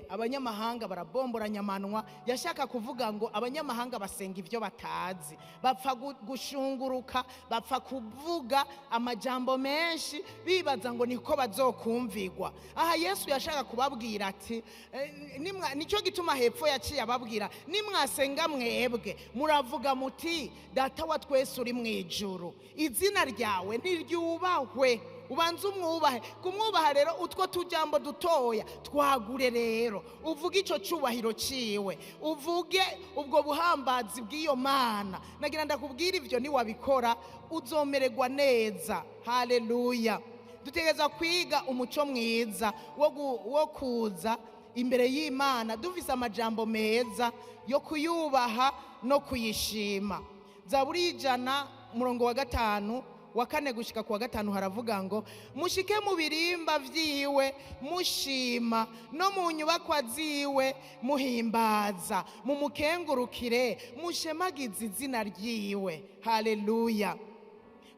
Abanyamahanga barabomboranya amanwa. Yashaka kuvuga ngo abanyamahanga basenga ibyo batazi, bapfa gushunguruka, bapfa kuvuga amajambo menshi bibaza ngo niko bazokumvigwa. Aha Yesu yashaka kubabwira ati nicyo gituma hepfo yaciye ababwira, nimwasenga mwebwe muravuga muti Data wa twese uri mu ijuru, izina ryawe niryubahwe. Ubanze umwubahe. Kumwubaha rero utwo tujambo dutoya twagure rero, uvuge ico cubahiro ciwe, uvuge ubwo buhambazi bw'iyo Mana. Nagira ndakubwira ivyo niwabikora uzomererwa neza. Haleluya. Dutegerezwa kwiga umuco mwiza wo kuza imbere y'Imana dufise amajambo meza yo kuyubaha no kuyishima. Zaburi 100 umurongo wa 5 wa 4 gushika kuwa 5 haravuga ngo mushike mu birimba vyiwe mushima, no mu nyubakwa ziwe muhimbaza, mumukengurukire, mushemagize izina ryiwe. Haleluya.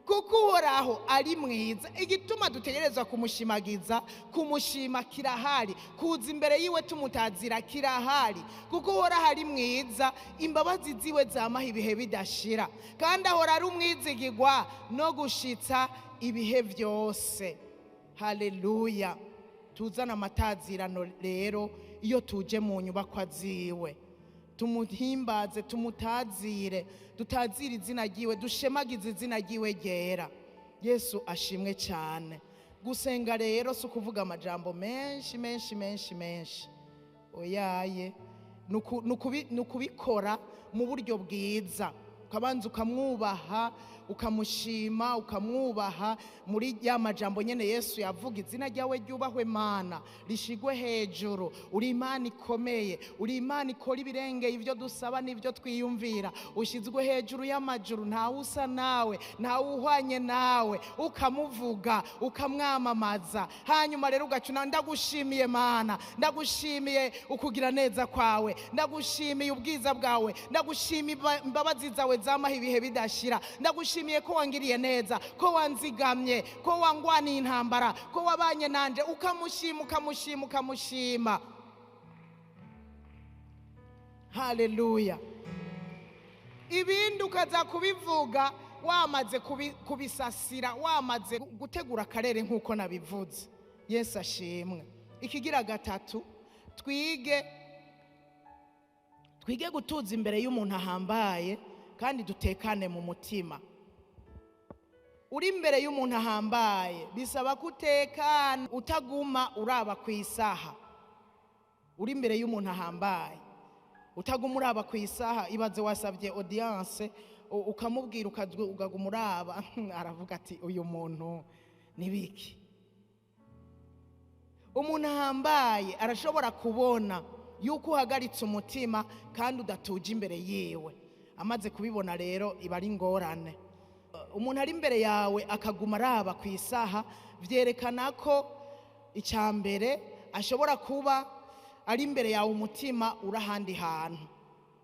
Kuko Uhoraho ari mwiza. Igituma dutegerezwa kumushimagiza, kumushima kirahari, kuza imbere yiwe tumutazira kirahari. Kuko Uhoraho ari mwiza, imbabazi ziwe zamaho ibihe bidashira, kandi ahora ari umwizigirwa no gushitsa ibihe byose. Haleluya. Tuzana amatazirano rero iyo tuje mu nyubakwa ziwe, tumuhimbaze, tumutazire, dutazire izina ryiwe, dushemagize izina ryiwe ryera. Yesu ashimwe cyane. Gusenga rero si ukuvuga amajambo menshi menshi menshi menshi, oyaye, ni ukubikora mu buryo bwiza, ukabanza ukamwubaha, ukamushima, ukamwubaha muri ya majambo nyene Yesu yavuga: izina ryawe ryubahwe Mana, rishigwe hejuru, uri Imana ikomeye, uri Imana ikora ibirengeye ibyo dusaba n'ibyo twiyumvira, ushyizwe hejuru y'amajuru, ntawe usa nawe, ntawe uhwanye nawe. Ukamuvuga, ukamwamamaza. Hanyuma rero ugacuna: ndagushimiye Mana, ndagushimiye ukugira neza kwawe, ndagushimiye ubwiza bwawe, ndagushimiye imbabazi zawe zamaho ibihe bidashira, ndagushimiye ko wangiriye neza, ko wanzigamye, ko wangwaniye intambara, ko wabanye nanje. Ukamushima, ukamushima, ukamushima. Haleluya. Ibindi ukaza kubivuga wamaze kubisasira, wamaze gutegura akarere nk'uko nabivuze. Yesu ashimwe. Ikigira gatatu, twige gutuza imbere y'umuntu ahambaye kandi dutekane mu mutima. Uri imbere y'umuntu ahambaye bisaba kutekana, utaguma uraba ku isaha. Uri imbere y'umuntu ahambaye utaguma uraba ku isaha. Ibaze wasabye audience, ukamubwira, ukaguma uraba, aravuga ati uyu muntu nibiki. Umuntu ahambaye arashobora kubona yuko uhagaritse umutima kandi udatuje imbere yiwe. Amaze kubibona rero iba ari ingorane. Umuntu ari imbere yawe akaguma araba ku isaha, byerekana ko icya mbere ashobora kuba ari imbere yawe umutima uri ahandi hantu.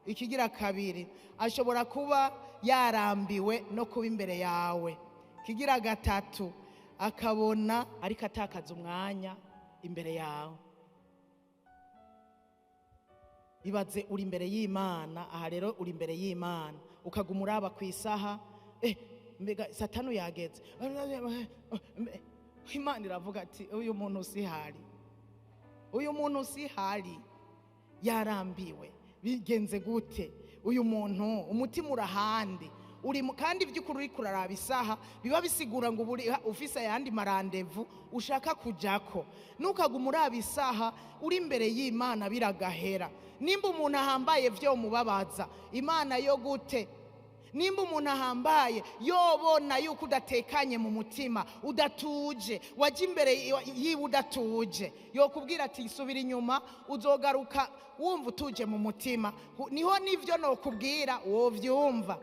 Ikigira kabiri, ashobora kuba yarambiwe no kuba imbere yawe. Ikigira gatatu, akabona ariko atakaza umwanya imbere yawe. Ibaze uri imbere y'Imana, aha rero uri imbere y'Imana ukaguma uraba ku isaha, mbega Satani yageze. Imana iravuga ati uyu muntu usihari, uyu muntu usihari, yarambiwe, bigenze gute? Uyu muntu umutima urahandi uri, kandi by'ukuri uri kuraraba isaha biba bisigura ngo ufise ayandi marandevu ushaka kujako. Nukaguma uraba isaha uri imbere y'Imana biragahera. Nimba umuntu ahambaye vyo mubabaza, Imana yo gute? Nimba umuntu ahambaye yobona yuko udatekanye mu mutima, udatuje, waje imbere yiwe udatuje, yokubwira ati subira inyuma, uzogaruka wumva utuje mu mutima. Niho nivyo nokubwira wovyumva.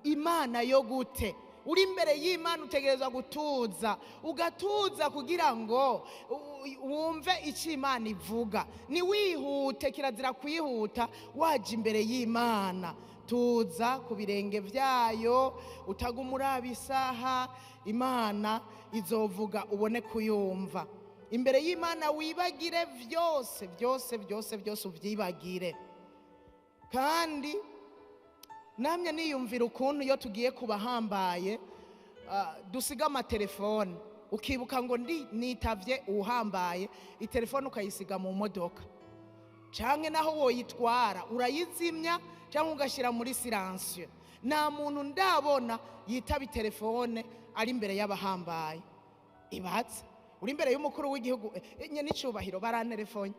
Imana yo gute? Uri imbere y'Imana utegerezwa gutuza, ugatuza kugira ngo wumve icyo Imana ivuga. Niwihute, kirazira kwihuta waje imbere y'Imana. Tuza ku birenge byayo, utaguma uraba isaha, Imana izovuga ubone kuyumva. Imbere y'Imana wibagire byose byose byose byose, ubyibagire. Kandi namye niyumvira ukuntu iyo tugiye kubahambaye dusiga amatelefone, ukibuka ngo ndi nitavye uhambaye, itelefone ukayisiga mu modoka, canke naho woyitwara urayizimya cyangwa ugashyira muri silencieux. Nta muntu ndabona yitaba telefone ari imbere y'abahambaye. Ibatse uri imbere y'umukuru w'igihugu, nye n'icubahiro barantelefone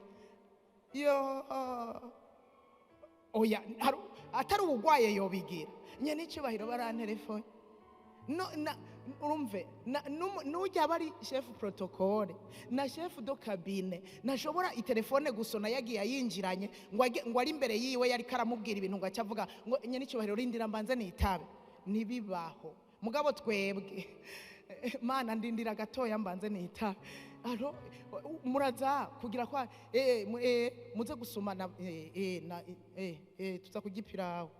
yo, oya, atari ubugwaye yobigira, nye n'icubahiro barantelefone. No, na urumve nujya bari chef protocole na chef do cabine nashobora itelefone gusona yagiye yinjiranye ngo ari imbere yiwe yari karamubwira ibintu ngo acavuga ngo nye n'icubahiro rindira mbanze nitabe. Nibibaho. Mugabo twebwe Mana ndindira gatoya mbanze nitabe. Aro muraza kugira kwa muze gusoma na na tuza kugipiraho.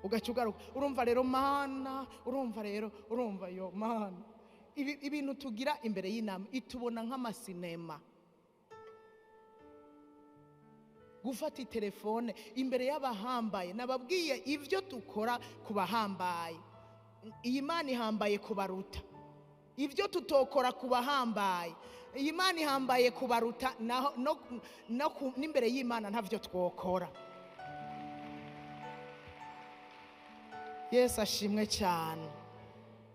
Ugaca ugaruka, urumva rero Mana, urumva rero, urumva yo Mana. Ibintu tugira imbere y'inama itubona nk'amasinema. Gufata telefone imbere y'abahambaye, nababwiye ivyo dukora ku bahambaye. Iyi Mana ihambaye kubaruta. Ivyo tutokora ku bahambaye, iyi Mana ihambaye kubaruta, naho no n'imbere y'Imana ntavyo twokora. Yesu ashimwe cyane.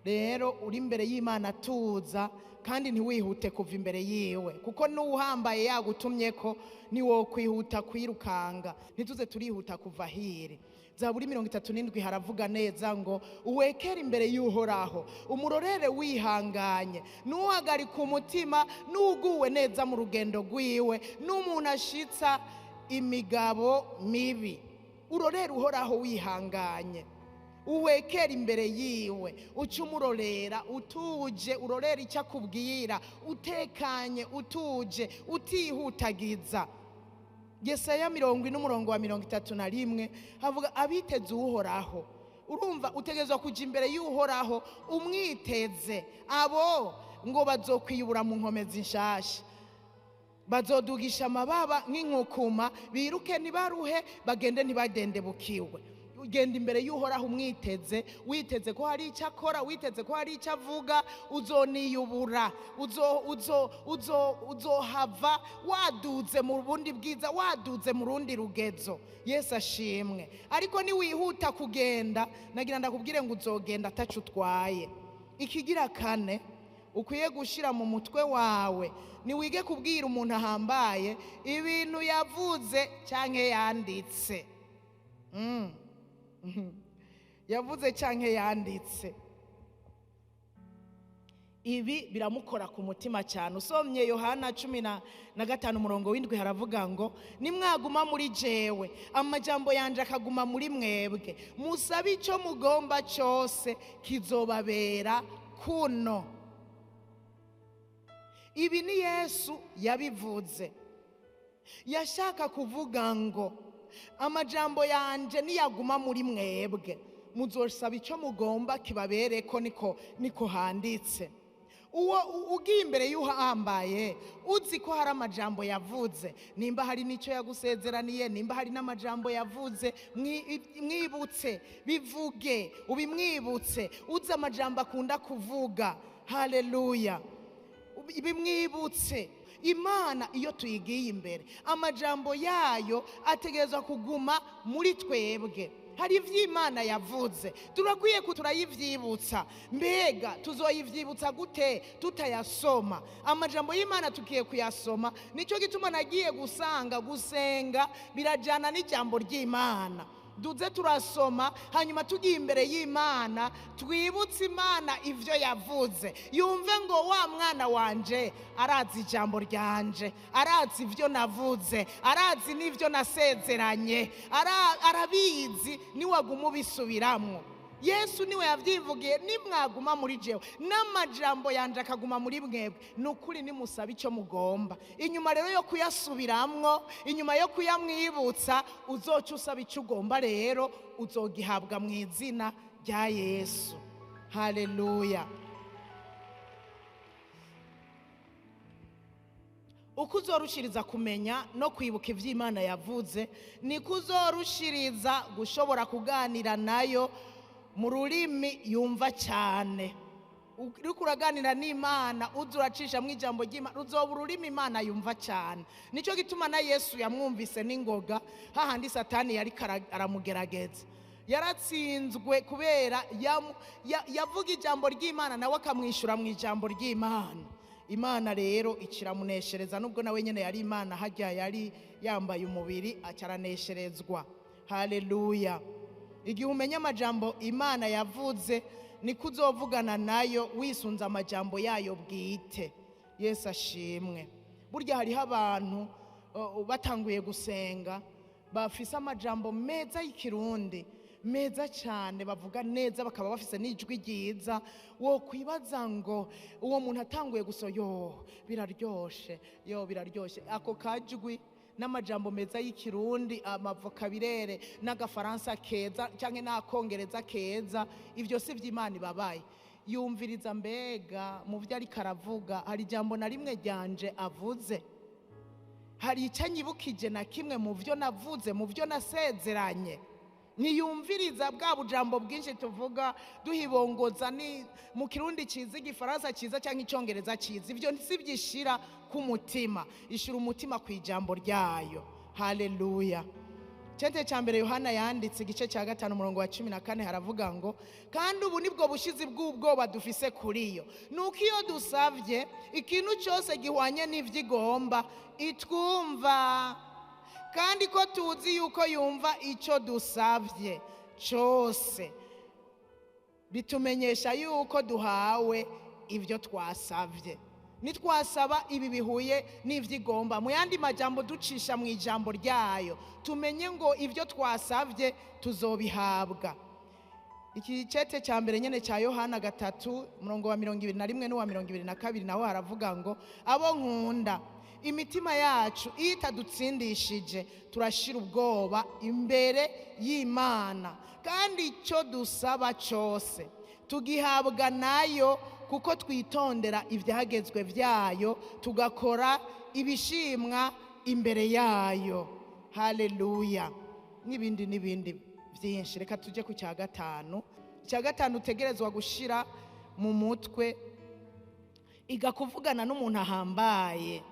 Rero uri imbere y'Imana tuza, kandi ntiwihute kuva imbere yiwe, kuko n'uhambaye yagutumye ko niwo kwihuta kwirukanga. Ntituze turihuta kuva hiri. Zaburi 37 haravuga neza ngo uwekere imbere y'Uhoraho, umurorere wihanganye, nuhagarika umutima, nuguwe neza mu rugendo rwiwe, n'umuntu ashitsa imigabo mibi. Urorere Uhoraho wihanganye, uwekera imbere yiwe, uca umurorera utuje, urorera icyo akubwira utekanye, utuje, utihutagiza. Yesaya 40 umurongo wa 31 havuga abiteze Uhoraho. Urumva utegezwa kuja imbere y'Uhoraho umwiteze, abo ngo bazokwiyubura mu nkomezi nshasha, bazodugisha amababa nk'inkukuma, biruke ntibaruhe, bagende ntibadendebukiwe. Ugenda imbere y'Uhoraho umwiteze, witeze ko hari icyo akora, witeze ko hari icyo avuga, uzoniyubura, uzohava waduze mu bundi bwiza, waduze mu rundi rugezo. Yesu ashimwe. Ariko niwihuta kugenda, nagira ndakubwire ngo uzogenda atacu utwaye. Ikigira kane ukwiye gushira mu mutwe wawe, ni wige kubwira umuntu ahambaye ibintu yavuze canke yanditse. Yavuze canke yanditse. Ibi biramukora ku mutima cyane. Usomye Yohana 15 umurongo w'indwi haravuga ngo nimwaguma muri jewe, amajambo yanje akaguma muri mwebwe, musabe icyo mugomba cyose kizobabera kuno. Ibi ni Yesu yabivuze. Yashaka kuvuga ngo amajambo yanje niyaguma muri mwebwe, muzosaba icyo mugomba kibabereko, niko handitse. Uwo ugiye imbere y'uhambaye uzi ko hari amajambo yavuze, nimba hari n'icyo yagusezeraniye, nimba hari n'amajambo yavuze, mwibutse, bivuge, ubimwibutse. Uzi amajambo akunda kuvuga. Haleluya. Bimwibutse. Imana iyo tuyigiye imbere, amajambo yayo ategerezwa kuguma muri twebwe. Hari ivy'Imana yavuze, turakwiye turayivyibutsa. Mbega tuzoyivyibutsa gute tutayasoma? Amajambo y'Imana tukiye kuyasoma. Nico gituma nagiye gusanga gusenga birajana n'ijambo ry'Imana. Duze turasoma, hanyuma tugiye imbere y'Imana twibutse Imana ivyo yavuze, yumve ngo wa mwana wanje arazi ijambo ryanje, arazi ivyo navuze, arazi n'ivyo nasezeranye, arabizi, niwaguma ubisubiramwo. Yesu niwe yavyivugiye, nimwaguma muri jewe n'amajambo yanje akaguma muri mwebwe, nukuri nimusaba icyo mugomba. Inyuma rero yo kuyasubiramwo, inyuma yo kuyamwibutsa, uzoca usaba icyo ugomba, rero uzogihabwa mu izina rya Yesu. Haleluya. Uko uzorushiriza kumenya no kwibuka ivy'Imana yavuze, niko uzorushiriza gushobora kuganira nayo mu rurimi yumva cyane. Uriko uraganira n'Imana, uza uracisha mu ijambo ry'Imana, uzoba ururimi Imana yumva cyane. Nico gituma na Yesu yamwumvise n'ingoga, hahandi Satani yari aramugerageza. Yaratsinzwe kubera yavuga ijambo ry'Imana nawe akamwishura mu ijambo ry'Imana. Imana rero ikiramuneshereza, nubwo nawe nyene yari Imana, hajya yari yambaye umubiri, acaranesherezwa. Haleluya. Igihe umenya amajambo Imana yavuze, niko uzovugana nayo wisunze amajambo yayo bwite. Yesu ashimwe. Burya hariho abantu batanguye gusenga bafise amajambo meza y'ikirundi, meza cyane, bavuga neza, bakaba bafise n'ijwi ryiza. Wo kwibaza ngo uwo muntu atanguye guso, yo biraryoshe, yo biraryoshe, ako kajwi N'amajambo meza y'ikirundi, amavokabirere n'agafaransa keza cyangwa n'akongereza keza, ibyo si by'Imana ibabaye. Yumviriza mbega mu byo ariko aravuga hari ijambo na rimwe ryanje avuze, hari icyo anyibukije na kimwe mu byo navuze, mu byo nasezeranye. Ntiyumviriza bwa bujambo bwinshi tuvuga duhibongoza ni mu kirundi cyiza, igifaransa cyiza cyangwa icyongereza cyiza. Ibyo si byishira ku mutima, ishyira umutima ku ijambo ryayo. Haleluya. Cete cya mbere Yohana yanditse igice cya 5 umurongo wa 14 haravuga ngo kandi ubu nibwo bushizi bw'ubwoba dufise kuri yo, nuko iyo dusavye ikintu cyose gihwanye n'ivyigomba itwumva, kandi ko tuzi yuko yumva icyo dusavye cyose, bitumenyesha yuko duhawe ibyo twasavye. Nitwasaba ibi bihuye n'ivyigomba, mu yandi majambo ducisha mu ijambo ryayo, tumenye ngo ibyo twasavye tuzobihabwa. Iki cete cya mbere nyene cya Yohana 3 umurongo wa 21 n'uwa 22 naho haravuga ngo abo nkunda, imitima yacu iyo itadutsindishije turashira ubwoba imbere y'Imana, kandi icyo dusaba cyose tugihabwa nayo, kuko twitondera ibyagezwe byayo tugakora ibishimwa imbere yayo. Haleluya. N'ibindi n'ibindi byinshi. Reka tujye ku cya gatanu. Icya gatanu utegerezwa gushira mu mutwe, iga kuvugana n'umuntu ahambaye,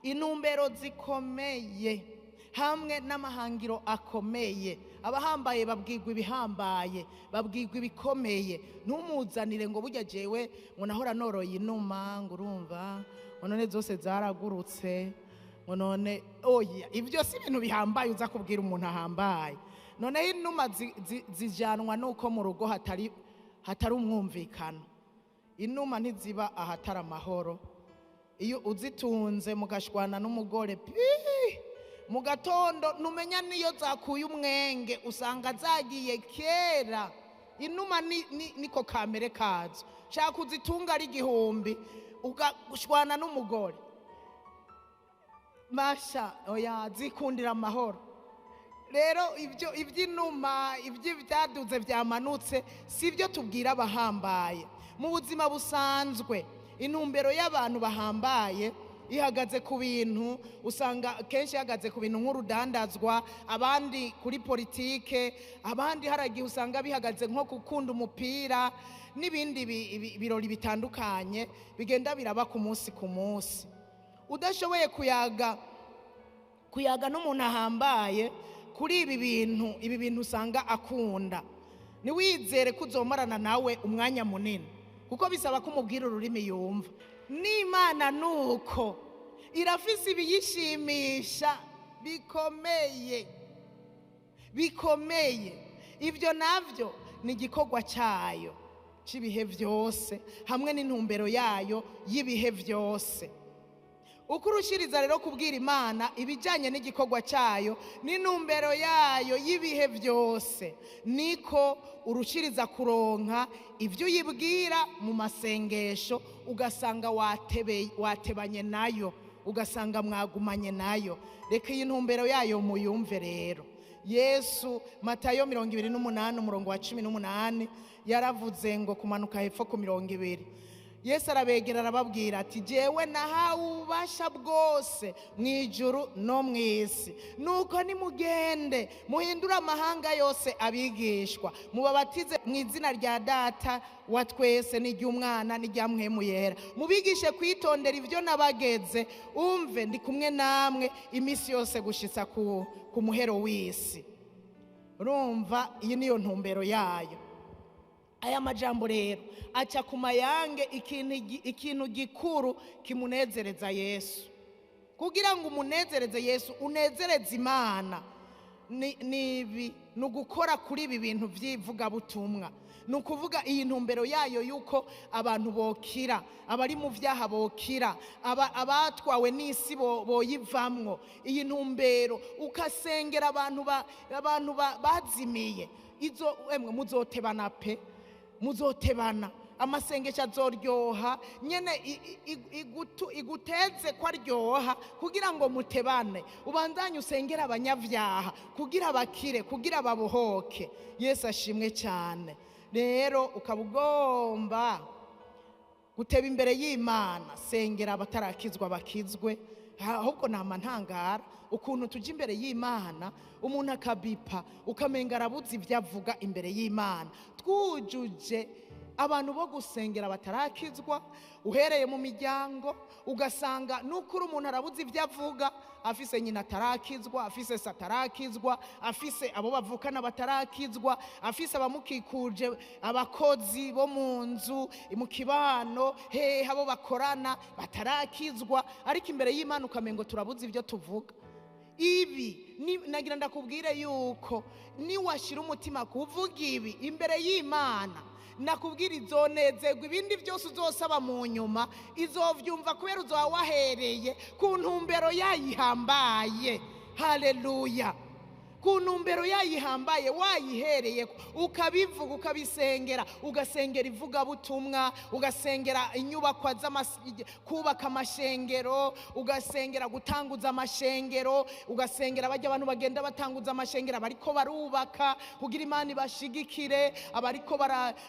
intumbero zikomeye hamwe n'amahangiro akomeye. Abahambaye babwirwa ibihambaye, babwirwa ibikomeye. Ntumuzanire ngo burya jewe ngo nahora noroye inuma, ngo urumva ngo none zose zaragurutse, ngo none oya. Ibyo si ibintu bihambaye uza kubwira umuntu ahambaye. Noneho inuma zijanwa nuko mu rugo hatari umwumvikano. Inuma ntiziba ahatari amahoro. Iyo uzitunze mugashwana n'umugore pi mu gatondo numenya niyo zakuye umwenge, usanga zagiye kera. Inuma niko kamere kazo. Shaka uzitunga ari 1000 ugashwana n'umugore, masha oya, zikundira amahoro. Rero ibyo iby'inuma, iby'ibyaduze byamanutse, si byo tubwira abahambaye. Mu buzima busanzwe intumbero y'abantu bahambaye ihagaze ku bintu, usanga kenshi ihagaze ku bintu nk'urudandazwa, abandi kuri politike, abandi haragihe usanga bihagaze nko gukunda umupira n'ibindi birori bitandukanye bigenda biraba ku munsi ku munsi. Udashoboye kuyaga n'umuntu ahambaye kuri ibi bintu, ibi bintu usanga akunda, niwizere ko uzomarana nawe umwanya munini, kuko bisaba ko umubwira ururimi yumva. N'Imana nuko irafise ibiyishimisha bikomeye bikomeye. Ibyo navyo ni igikorwa cyayo cy'ibihe byose hamwe n'intumbero yayo y'ibihe byose. Uko urushiriza rero kubwira Imana ibijyanye n'igikorwa cyayo n'intumbero yayo y'ibihe byose, niko urushiriza kuronka ibyo uyibwira mu masengesho, ugasanga watebanye nayo, ugasanga mwagumanye nayo. Reka iyi ntumbero yayo muyumve rero. Yesu Matayo 28 umurongo wa 18 yaravuze ngo kumanuka hepfo ku 20, Yesu arabegera arababwira ati jewe nahawe ububasha bwose mu ijuru no mu isi, nuko nimugende muhindure amahanga yose abigishwa, mubabatize mu izina rya Data wa twese n'iry'Umwana n'irya Mpwemu Yera, mubigishe kwitondera ibyo nabageze, umve ndi kumwe namwe iminsi yose gushitsa ku muhero w'isi. Urumva iyi niyo ntumbero yayo. Aya majambo rero aca ku mayange ikintu gikuru kimunezereza Yesu. Kugira ngo umunezereze Yesu, unezereze Imana, ni ugukora kuri ibi bintu by'ivugabutumwa. Ni ukuvuga iyi ntumbero yayo yuko abantu bokira, abari mu byaha bokira, abatwawe n'isi boyivamwo. Iyi ntumbero ukasengera abantu bazimiye, izo emwe muzotebana pe, muzotebana. Amasengesho azoryoha nyene, iguteze ko aryoha kugira ngo mutebane. Ubandanye usengera abanyabyaha kugira bakire, kugira babohoke. Yesu ashimwe cyane. Rero ukaba ugomba guteba imbere y'Imana, sengera abatarakizwa bakizwe. Ahubwo nama ntangara ukuntu tujya imbere y'Imana, umuntu akabipa, ukamenga arabuze ibyo avuga imbere y'Imana. Twujuje abantu bo gusengera batarakizwa, uhereye mu miryango, ugasanga nukuri umuntu arabuze ibyo avuga, afise nyina atarakizwa, afise se atarakizwa, afise abo bavukana batarakizwa, afise abamukikuje, abakozi bo mu nzu, mu kibano, hehe abo bakorana batarakizwa, ariko imbere y'Imana ukamengo turabuze ibyo tuvuga. Ibi nagira ndakubwire yuko niwashira umutima kuvuga ibi imbere y'Imana, nakubwira izonezerwa. Ibindi byose uzosaba mu nyuma izovyumva, kubera uzoba wahereye ku ntumbero yayihambaye. Haleluya! Ku ntumbero yayihambaye wayihereye, ukabivuga, ukabisengera, ugasengera ivugabutumwa, ugasengera inyubakwa, kubaka amashengero, ugasengera gutanguza amashengero, ugasengera bajya abantu bagenda batanguza amashengero, abariko barubaka kugira Imana ibashigikire, abariko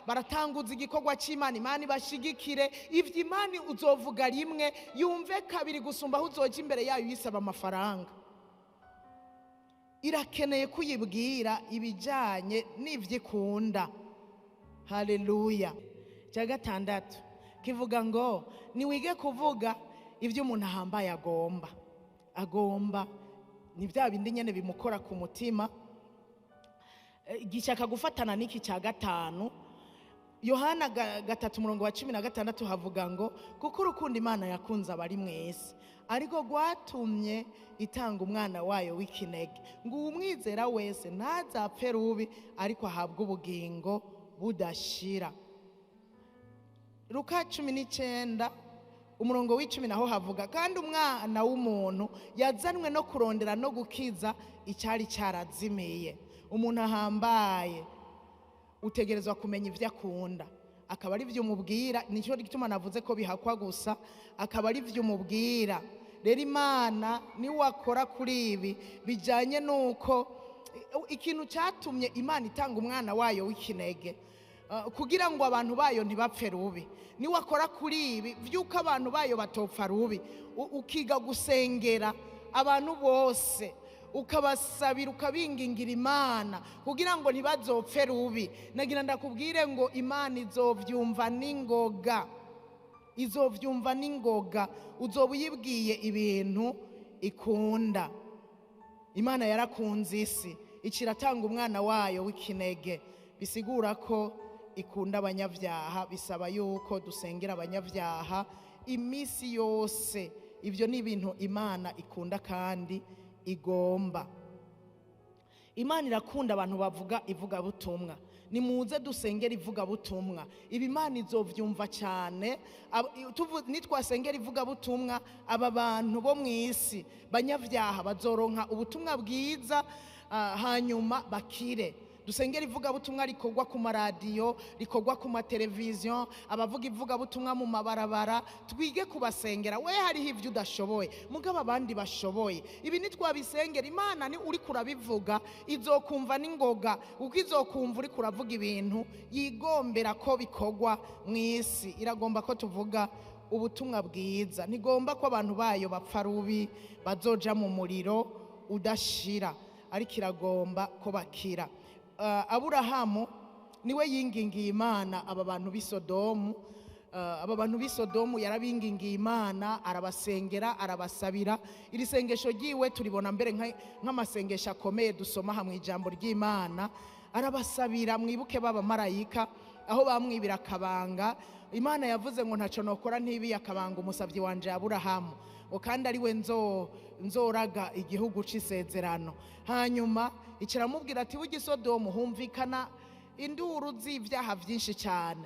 baratanguza igikorwa cy'Imana, Imana ibashigikire. Ivyo Imana uzovuga rimwe yumve kabiri gusumba aho uzoja imbere yayo uyisaba amafaranga. Irakeneye kuyibwira ibijyanye n'ibyo ikunda. Haleluya! Cya gatandatu kivuga ngo niwige kuvuga ibyo umuntu ahambaye agomba. Agomba ni bya bindi nyine bimukora ku mutima. Gishaka gufatana n'iki cya gatanu. Yohana 3:16 havuga ngo kuko urukundo Imana yakunze abari mwese ariko rwatumye itanga umwana wayo w'ikinege, ngo uwumwizera wese ntazapfe rubi, ariko ahabwe ubugingo budashira. Luka 19:10 naho havuga kandi umwana w'umuntu yazanwe no kurondera no gukiza icyari cyarazimiye. Umuntu ahambaye utegerezwa kumenya ibyo akunda, akaba ari byo umubwira. Nicyo gituma navuze ko bihakwa gusa, akaba ari byo umubwira. Rero Imana niwakora kuri ibi bijyanye n'uko ikintu cyatumye Imana itanga umwana wayo w'ikinege kugira ngo abantu bayo ntibapfe rubi, niwakora kuri ibi by'uko abantu bayo batopfa rubi, ukiga gusengera abantu bose, ukabasabira, ukabingingira Imana kugira ngo ntibazopfe rubi, nagira ndakubwire ngo Imana izovyumva n'ingoga, izovyumva n'ingoga. Uzoba uyibwiye ibintu ikunda. Imana yarakunze isi ikiratanga umwana wayo w'ikinege, bisigura ko ikunda abanyabyaha. Bisaba yuko dusengera abanyabyaha iminsi yose. Ibyo ni ibintu Imana ikunda kandi igomba. Imana irakunda abantu bavuga ivugabutumwa. Nimuze dusengera ivugabutumwa. Ibi Imana izovyumva cyane. Nitwasengera ivugabutumwa, aba bantu bo mu isi banyabyaha bazoronka ubutumwa bwiza, hanyuma bakire. Dusengera ivugabutumwa rikorwa ku maradiyo, rikorwa ku mateleviziyo, abavuga ivugabutumwa mu mabarabara, twige kubasengera. We hariho ibyo udashoboye, mugabo abandi bashoboye. Ibi nitwabisengera, Imana ni uri kurabivuga izokumva n'ingoga, kuko izokumva uri kuravuga ibintu yigombera ko bikorwa mu isi. Iragomba ko tuvuga ubutumwa bwiza, ntigomba ko abantu bayo bapfa rubi bazoja mu muriro udashira, ariko iragomba ko bakira. Aburahamu niwe yingingiye Imana aba bantu b'i Sodomu. Aba bantu b'i Sodomu yarabingingiye Imana, arabasengera, arabasabira. Iri sengesho ryiwe turibona mbere nk'amasengesho akomeye dusoma hamwe ijambo ry'Imana. Arabasabira. Mwibuke baba marayika aho bamwibira akabanga. Imana yavuze ngo ntaco nokora ntibiye akabanga umusavyi wanje Aburahamu, ngo kandi ari we nzoraga igihugu c'isezerano. Hanyuma ikiramubwira ati burya i Sodomu humvikana induru z'ivyaha vyinshi cyane.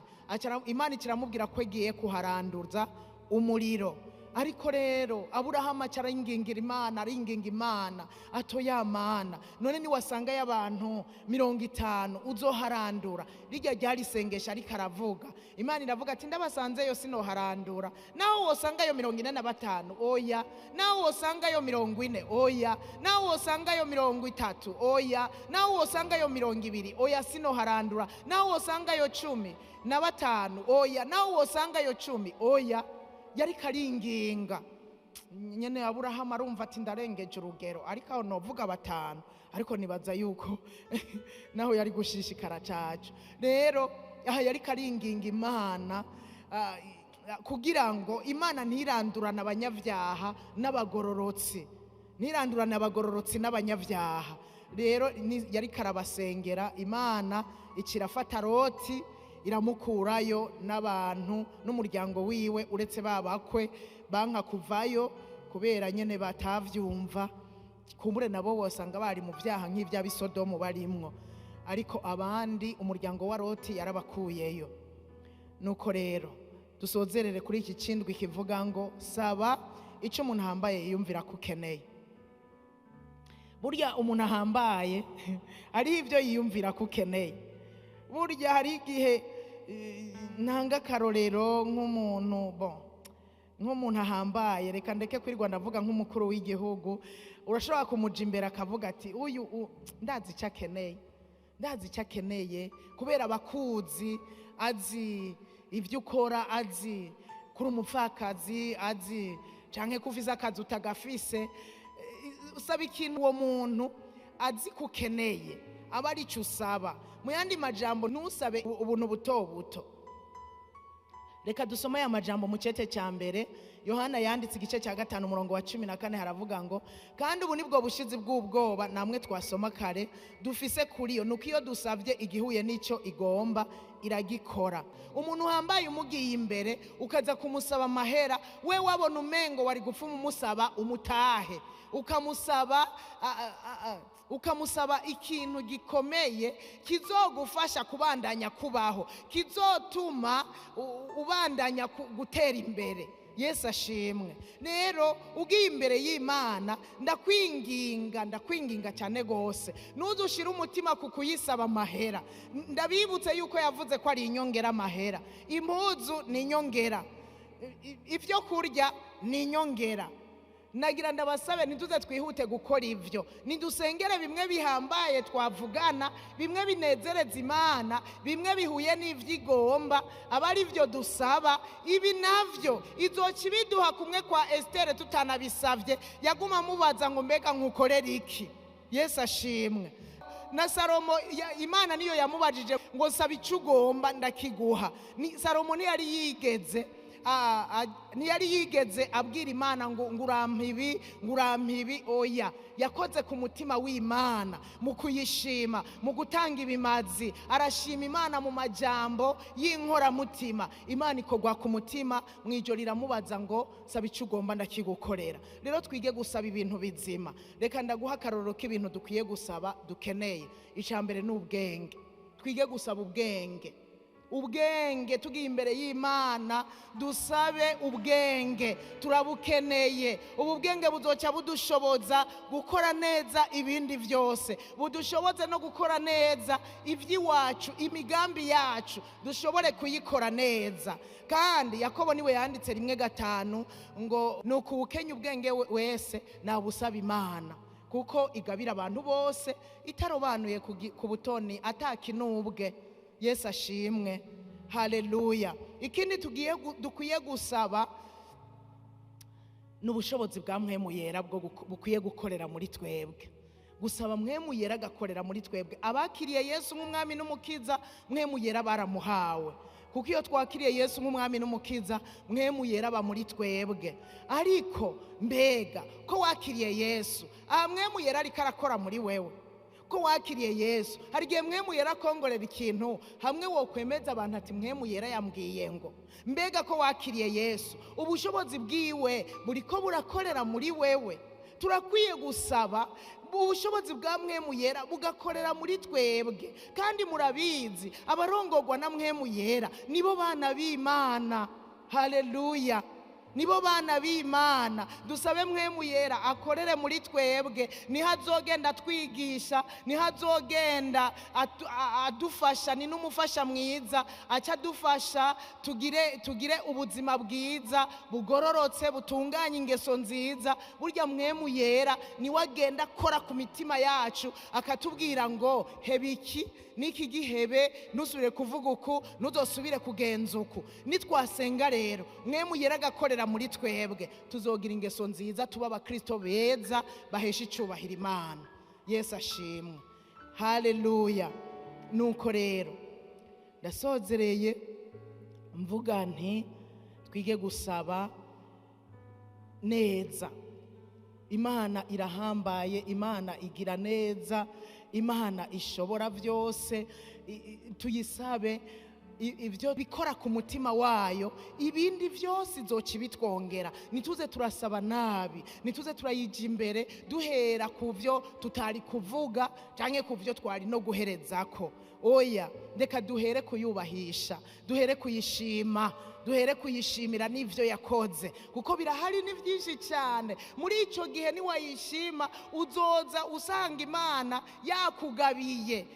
Imana ikiramubwira ko igiye kuharanduza umuriro. Ariko rero Aburahamu aca aringingira Imana, aringinga Imana ato ya Mana, none niwasanga y'abantu 50 uzoharandura? Rijya ryari isengesho ariko aravuga. Imana iravuga ati ndabasanzeyo sinoharandura. Naho wosangayo 45, oya. Naho wosangayo 40, oya. Naho wosangayo 30, oya. Naho wosangayo 20, oya, sinoharandura. Naho wosangayo 15, oya. Naho wosangayo 10, oya. Yari karinginga nyene. Aburahamu arumva ati ndarengeje urugero, ariko aho novuga 5, ariko nibaza yuko naho yari gushishikara caco. Rero aha yari karinginga Imana kugira ngo Imana ntirandurane abanyabyaha n'abagororotsi, ntirandurane abagororotsi n'abanyabyaha. Rero yari karabasengera, Imana ikirafata Loti iramukurayo n'abantu n'umuryango wiwe, uretse babakwe banka kuvayo kubera nyene batavyumva. Kumbure nabo bosanga bari mu vyaha nk'ivy'abisodomu barimwo, ariko abandi umuryango wa Loti yarabakuyeyo. Nuko rero dusozerere kuri iki cindwi kivuga ngo saba ico umuntu ahambaye yiyumvira ko ukeneye. Burya umuntu ahambaye ari ivyo yiyumvira ko ukeneye. Burya hari igihe ntanga akarorero nk'umuntu bon, nk'umuntu ahambaye, reka ndeke kwirirwa ndavuga nk'umukuru w'igihugu, urashobora kumuja imbere akavuga ati uyu ndazi icyo akeneye, ndazi icyo akeneye, kubera abakuzi, azi ibyo ukora, azi kuri umupfakazi, azi canke ko ufise akazi utagafise. Usaba ikintu uwo muntu azi ko ukeneye, aba ari cyo usaba. Mu yandi majambo, ntusabe ubuntu buto buto. Reka dusome aya majambo mu cete cya mbere Yohana yanditse, igice cya 5, umurongo wa 14. Haravuga ngo kandi ubu nibwo bushizi bw'ubwoba namwe twasoma kare dufise kuri yo, nuko iyo dusabye igihuye n'icyo igomba iragikora. Umuntu uhambaye umugiye imbere ukaza kumusaba amahera, we wabona umengo wari gupfuma umusaba umutahe, ukamusaba ikintu gikomeye kizogufasha kubandanya kubaho, kizotuma ubandanya gutera imbere. Yesu ashimwe. Rero ugiye imbere y'Imana, ndakwinginga, ndakwinginga cyane gose, ntuzushire umutima ku kuyisaba amahera. Ndabibutse yuko yavuze ko ari inyongera amahera. Impuzu ni inyongera, ibyo kurya ni inyongera. Nagira ndabasabe ntituze twihute gukora ivyo, nidusengere bimwe bihambaye twavugana, bimwe binezereza Imana, bimwe bihuye n'ivyigomba, aba ari byo dusaba. Ibi navyo izoca ibiduha kumwe kwa Esiteri tutanabisavye, yaguma amubaza ngo mbega nkukorera iki? Yesu ashimwe. Na Salomo Imana niyo yamubajije ngo saba icyo ugomba ndakiguha. Salomo ntiyari yigeze ntiyari yigeze abwira Imana ngo urampa ibi, ngo urampa ibi, oya. Yakoze ku mutima w'Imana mu kuyishima, mu gutanga ibimazi, arashima Imana mu majambo y'inkoramutima. Imana ikogwa ku mutima, mu ijoro iramubaza ngo saba icyo ugomba ndakigukorera. Rero twige gusaba ibintu bizima. Reka ndaguha akarorero k'ibintu dukwiye gusaba dukeneye. Icya mbere ni ubwenge. Twige gusaba ubwenge. Ubwenge, tugiye imbere y'Imana dusabe ubwenge, turabukeneye. Ubu bwenge buzoca budushoboza gukora neza ibindi byose, budushoboze no gukora neza iby'iwacu, imigambi yacu dushobore kuyikora neza. Kandi Yakobo niwe yanditse 1:5 ngo nuko uwukenya ubwenge wese nabusaba Imana, kuko igabira abantu bose itarobanuye ku butoni atakinubwe. Yesu ashimwe. Haleluya. Ikindi dukwiye gusaba n'ubushobozi bwa Mpwemu Yera bwo bukwiye gukorera muri twebwe. Gusaba Mpwemu Yera agakorera muri twebwe. Abakiriye Yesu nk'umwami n'umukiza, Mpwemu Yera baramuhawe. Kuko iyo twakiriye Yesu nk'umwami n'umukiza, Mpwemu Yera aba muri twebwe. Ariko mbega ko wakiriye Yesu, aha Mpwemu Yera ariko arakora muri wewe. Ko wakiriye Yesu, hari igihe Mpwemu Yera akongorera ikintu hamwe wokwemeza abantu ati Mpwemu Yera yambwiye ngo. Mbega ko wakiriye Yesu, ubushobozi bwiwe buriko burakorera muri wewe. Turakwiye gusaba ubushobozi bwa Mpwemu Yera bugakorera muri twebwe. Kandi murabizi, abarongorwa na Mpwemu Yera nibo bana b'Imana. Haleluya. Nibo bana b'Imana. Dusabe Mpwemu Yera akorere muri twebwe, niho azogenda atwigisha, niho azogenda adufasha, ni n'umufasha mwiza aca adufasha tugire ubuzima bwiza bugororotse, butunganye ingeso nziza. Burya Mpwemu Yera niwe agenda akora ku mitima yacu, akatubwira ngo heba iki n'iki gihebe, ntusubire kuvuga uku, ntuzosubire kugenza uku. Nitwasenga rero Mpwemu Yera agakorera muri twebwe, tuzogira ingeso nziza, tuba abakristo beza bahesha icubahiro Imana. Yesu ashimwe, haleluya. Nuko rero ndasozereye mvuga nti twige gusaba neza. Imana irahambaye, Imana igira neza, Imana ishobora byose. Tuyisabe ibyo bikora ku mutima wayo, ibindi byose izoca ibitwongera. Nituze turasaba nabi, nituze turayija imbere duhera ku byo tutari kuvuga canke ku byo twari no guherezako. Oya, reka duhere kuyubahisha, duhere kuyishima, duhere kuyishimira n'ivyo yakoze, kuko birahari ni byinshi cyane. Muri ico gihe niwayishima uzoza usanga Imana yakugabiye,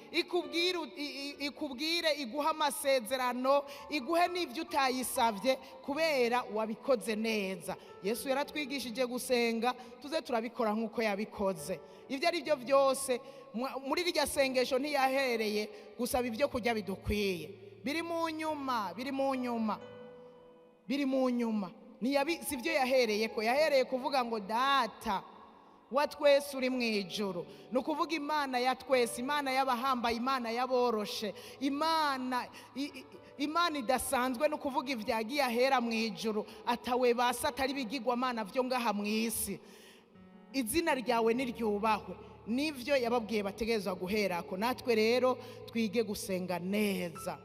ikubwire, iguha amasezerano, iguhe n'ivyo utayisavye kubera wabikoze neza. Yesu yaratwigishije gusenga, tuze turabikora nk'uko yabikoze. Ivyo ari byo byose muri rirya sengesho ntiyahereye gusaba ibyo kurya bidukwiye, biri mu nyuma, biri mu nyuma, biri mu nyuma. Si byo yahereye ko, yahereye kuvuga ngo Data wa twese uri mu ijuru. Ni ukuvuga Imana ya twese, Imana y'abahambaye, Imana y'aboroshe, Imana idasanzwe. Ni ukuvuga ivyagiye ahera mu ijuru, atawe basa atari bigirwamana vyo ngaha mu isi. Izina ryawe niryubahwe. Nivyo yababwiye bategerezwa guherako. Natwe rero twige gusenga neza,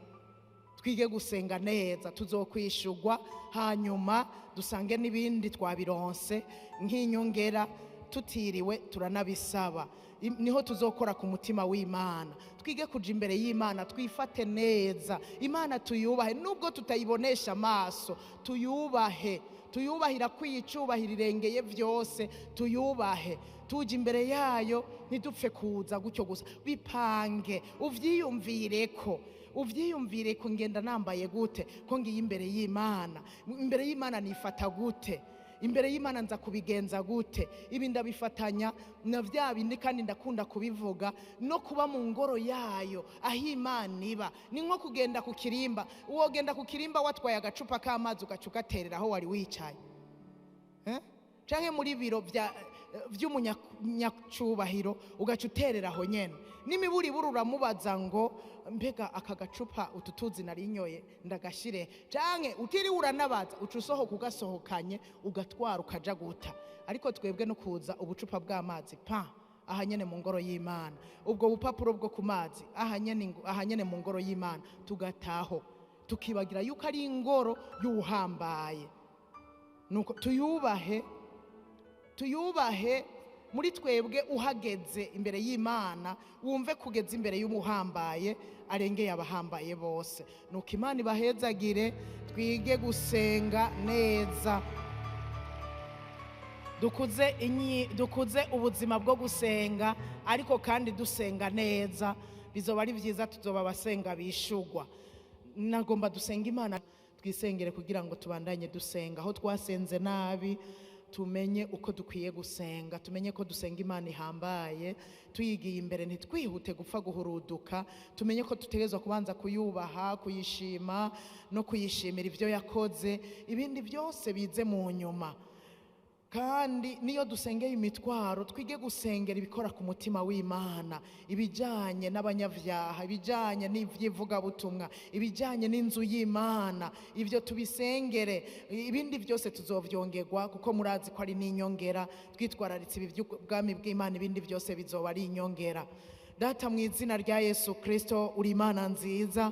twige gusenga neza, tuzokwishurwa, hanyuma dusange n'ibindi twabironse nk'inyongera tutiriwe turanabisaba. Niho tuzokora ku mutima w'Imana. Twige kuja imbere y'Imana, twifate neza, Imana tuyubahe nubwo tutayibonesha amaso, tuyubahe, tuyubahira kwiyicubahira irengeye vyose, tuyubahe tuje imbere yayo, ntidupfe kuza gutyo gusa. Bipange, uvyiyumvireko, uvyiyumvire ko ngenda nambaye gute, ko ngiye imbere y'Imana, imbere y'Imana nifata gute, imbere y'Imana nza kubigenza gute. Ibi ndabifatanya na vya bindi, kandi ndakunda kubivuga, no kuba mu ngoro yayo aho Imana iba. Ni nko kugenda ku kirimba. Uwogenda ku kirimba watwaye agacupa k'amazi ugaca ugaterera aho wari wicaye, Canke muri biro vy'umunyacubahiro ugaca uterera aho nyene. N'imiburiburu uramubaza ngo mbega aka gacupa utu tuzi narinyoye ndagashire, canke utiriwe uranabaza uca usohoka ugasohokanye ugatwara ukaja guta. Ariko twebwe no kuza ubucupa bw'amazi pa aha nyene mu ngoro y'Imana, ubwo bupapuro bwo ku mazi aha nyene mu ngoro y'Imana, tugataho tukibagira yuko ari ingoro y'uhambaye. Nuko tuyubahe, tuyubahe muri twebwe. Uhageze imbere y'Imana wumve kugeza imbere y'umuhambaye arengeye abahambaye bose. Nuko Imana ibahezagire, twige gusenga neza, dukuze ubuzima bwo gusenga, ariko kandi dusenga neza. Bizoba ari vyiza, tuzoba abasenga bishugwa. Nagomba dusenga Imana, twisengere kugira ngo tubandanye dusenga. Aho twasenze nabi tumenye uko dukwiye gusenga, tumenye ko dusenga Imana ihambaye, tuyigiye imbere ntitwihute gupfa guhuruduka, tumenye ko dutegerezwa kubanza kuyubaha, kuyishima no kuyishimira ivyo yakoze, ibindi byose bize mu nyuma. Kandi niyo dusengeye imitwaro, twige gusengera ibikora ku mutima w'Imana, ibijanye n'abanyavyaha, ibijanye n'ivyivugabutumwa, ibijanye n'inzu y'Imana, ivyo tubisengere. Ibindi byose tuzovyongerwa, kuko murazi ko ari n'inyongera. Twitwararitse ibi by'ubwami bw'Imana, ibindi byose bizoba ari inyongera. Data, mu izina rya Yesu Kristo, uri Imana nziza,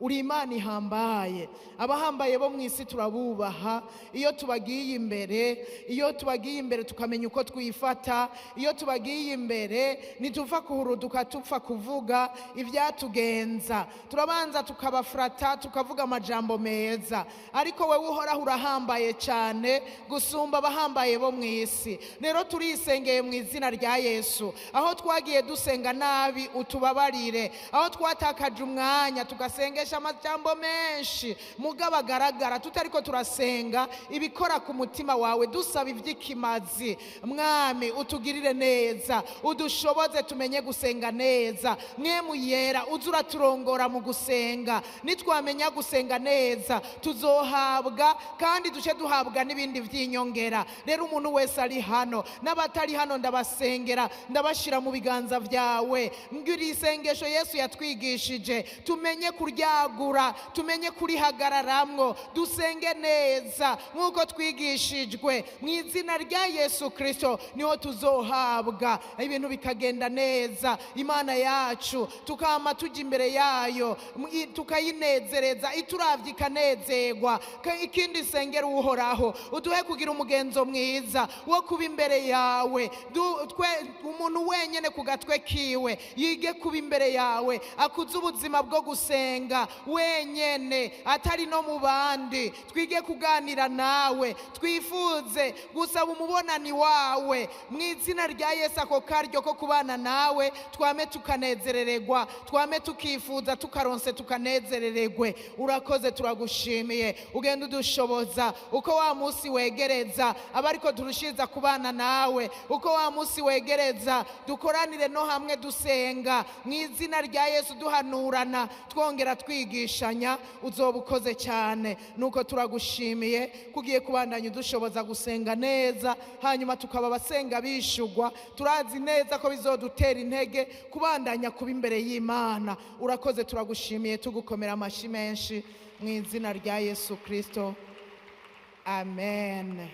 Uri Imana ihambaye. Abahambaye bo mu isi turabubaha iyo tubagiye imbere, iyo tubagiye imbere tukamenya uko twifata, iyo tubagiye imbere ntituva kuhuruduka tupfa kuvuga ivyatugenza, turabanza tukabafrata tukavuga amajambo meza. Ariko wewe Uhoraho urahambaye cyane gusumba abahambaye bo mu isi. Rero turisengeye mu izina rya Yesu, aho twagiye dusenga nabi utubabarire, aho twatakaje umwanya tugasengesha amajambo menshi mugabo agaragara tutariko turasenga ibikora ku mutima wawe, dusaba ivy'ikimazi. Mwami utugirire neza, udushoboze tumenye gusenga neza. Mwemu yera uze uraturongora mu gusenga, nitwamenya gusenga neza tuzohabwa kandi duce duhabwa n'ibindi vy'inyongera. Rero umuntu wese ari hano n'abatari hano ndabasengera, ndabashira mu biganza vyawe. Ngira isengesho Yesu yatwigishije, tumenye kuryagura, tumenye kurihagararamwo, dusenge neza nk'uko twigishijwe. Mu izina rya Yesu Kristo niho tuzohabwa ibintu bikagenda neza. Imana yacu tukama tujya imbere yayo, tukayinezereza, ituravye ikanezerwa. Ikindi sengera Uhoraho, uduhe kugira umugenzo mwiza wo kuba imbere yawe. Umuntu wenyene ku gatwe kiwe yige kuba imbere yawe, akuze ubuzima bwo gusenga wenyene atari no mu bandi. Twige kuganira nawe, twifuze gusaba umubonani wawe. Mu izina rya Yesu ako karyo ko kubana nawe twame tukanezerererwa, twame tukifuza tukaronse tukanezerererwe. Urakoze, turagushimiye. Ugenda udushoboza uko wa munsi wegereza abariko turushiza kubana nawe, uko wa munsi wegereza dukoranire no hamwe dusenga mu izina rya Yesu, duhanurana twongera twigishanya. Uzoba ukoze cyane. Nuko turagushimiye kugiye kubandanya udushoboza gusenga neza, hanyuma tukaba abasenga bishugwa. Turazi neza ko bizodutera intege kubandanya kuba imbere y'Imana. Urakoze, turagushimiye, tugukomera amashyi menshi mu izina rya Yesu Kristo, amen.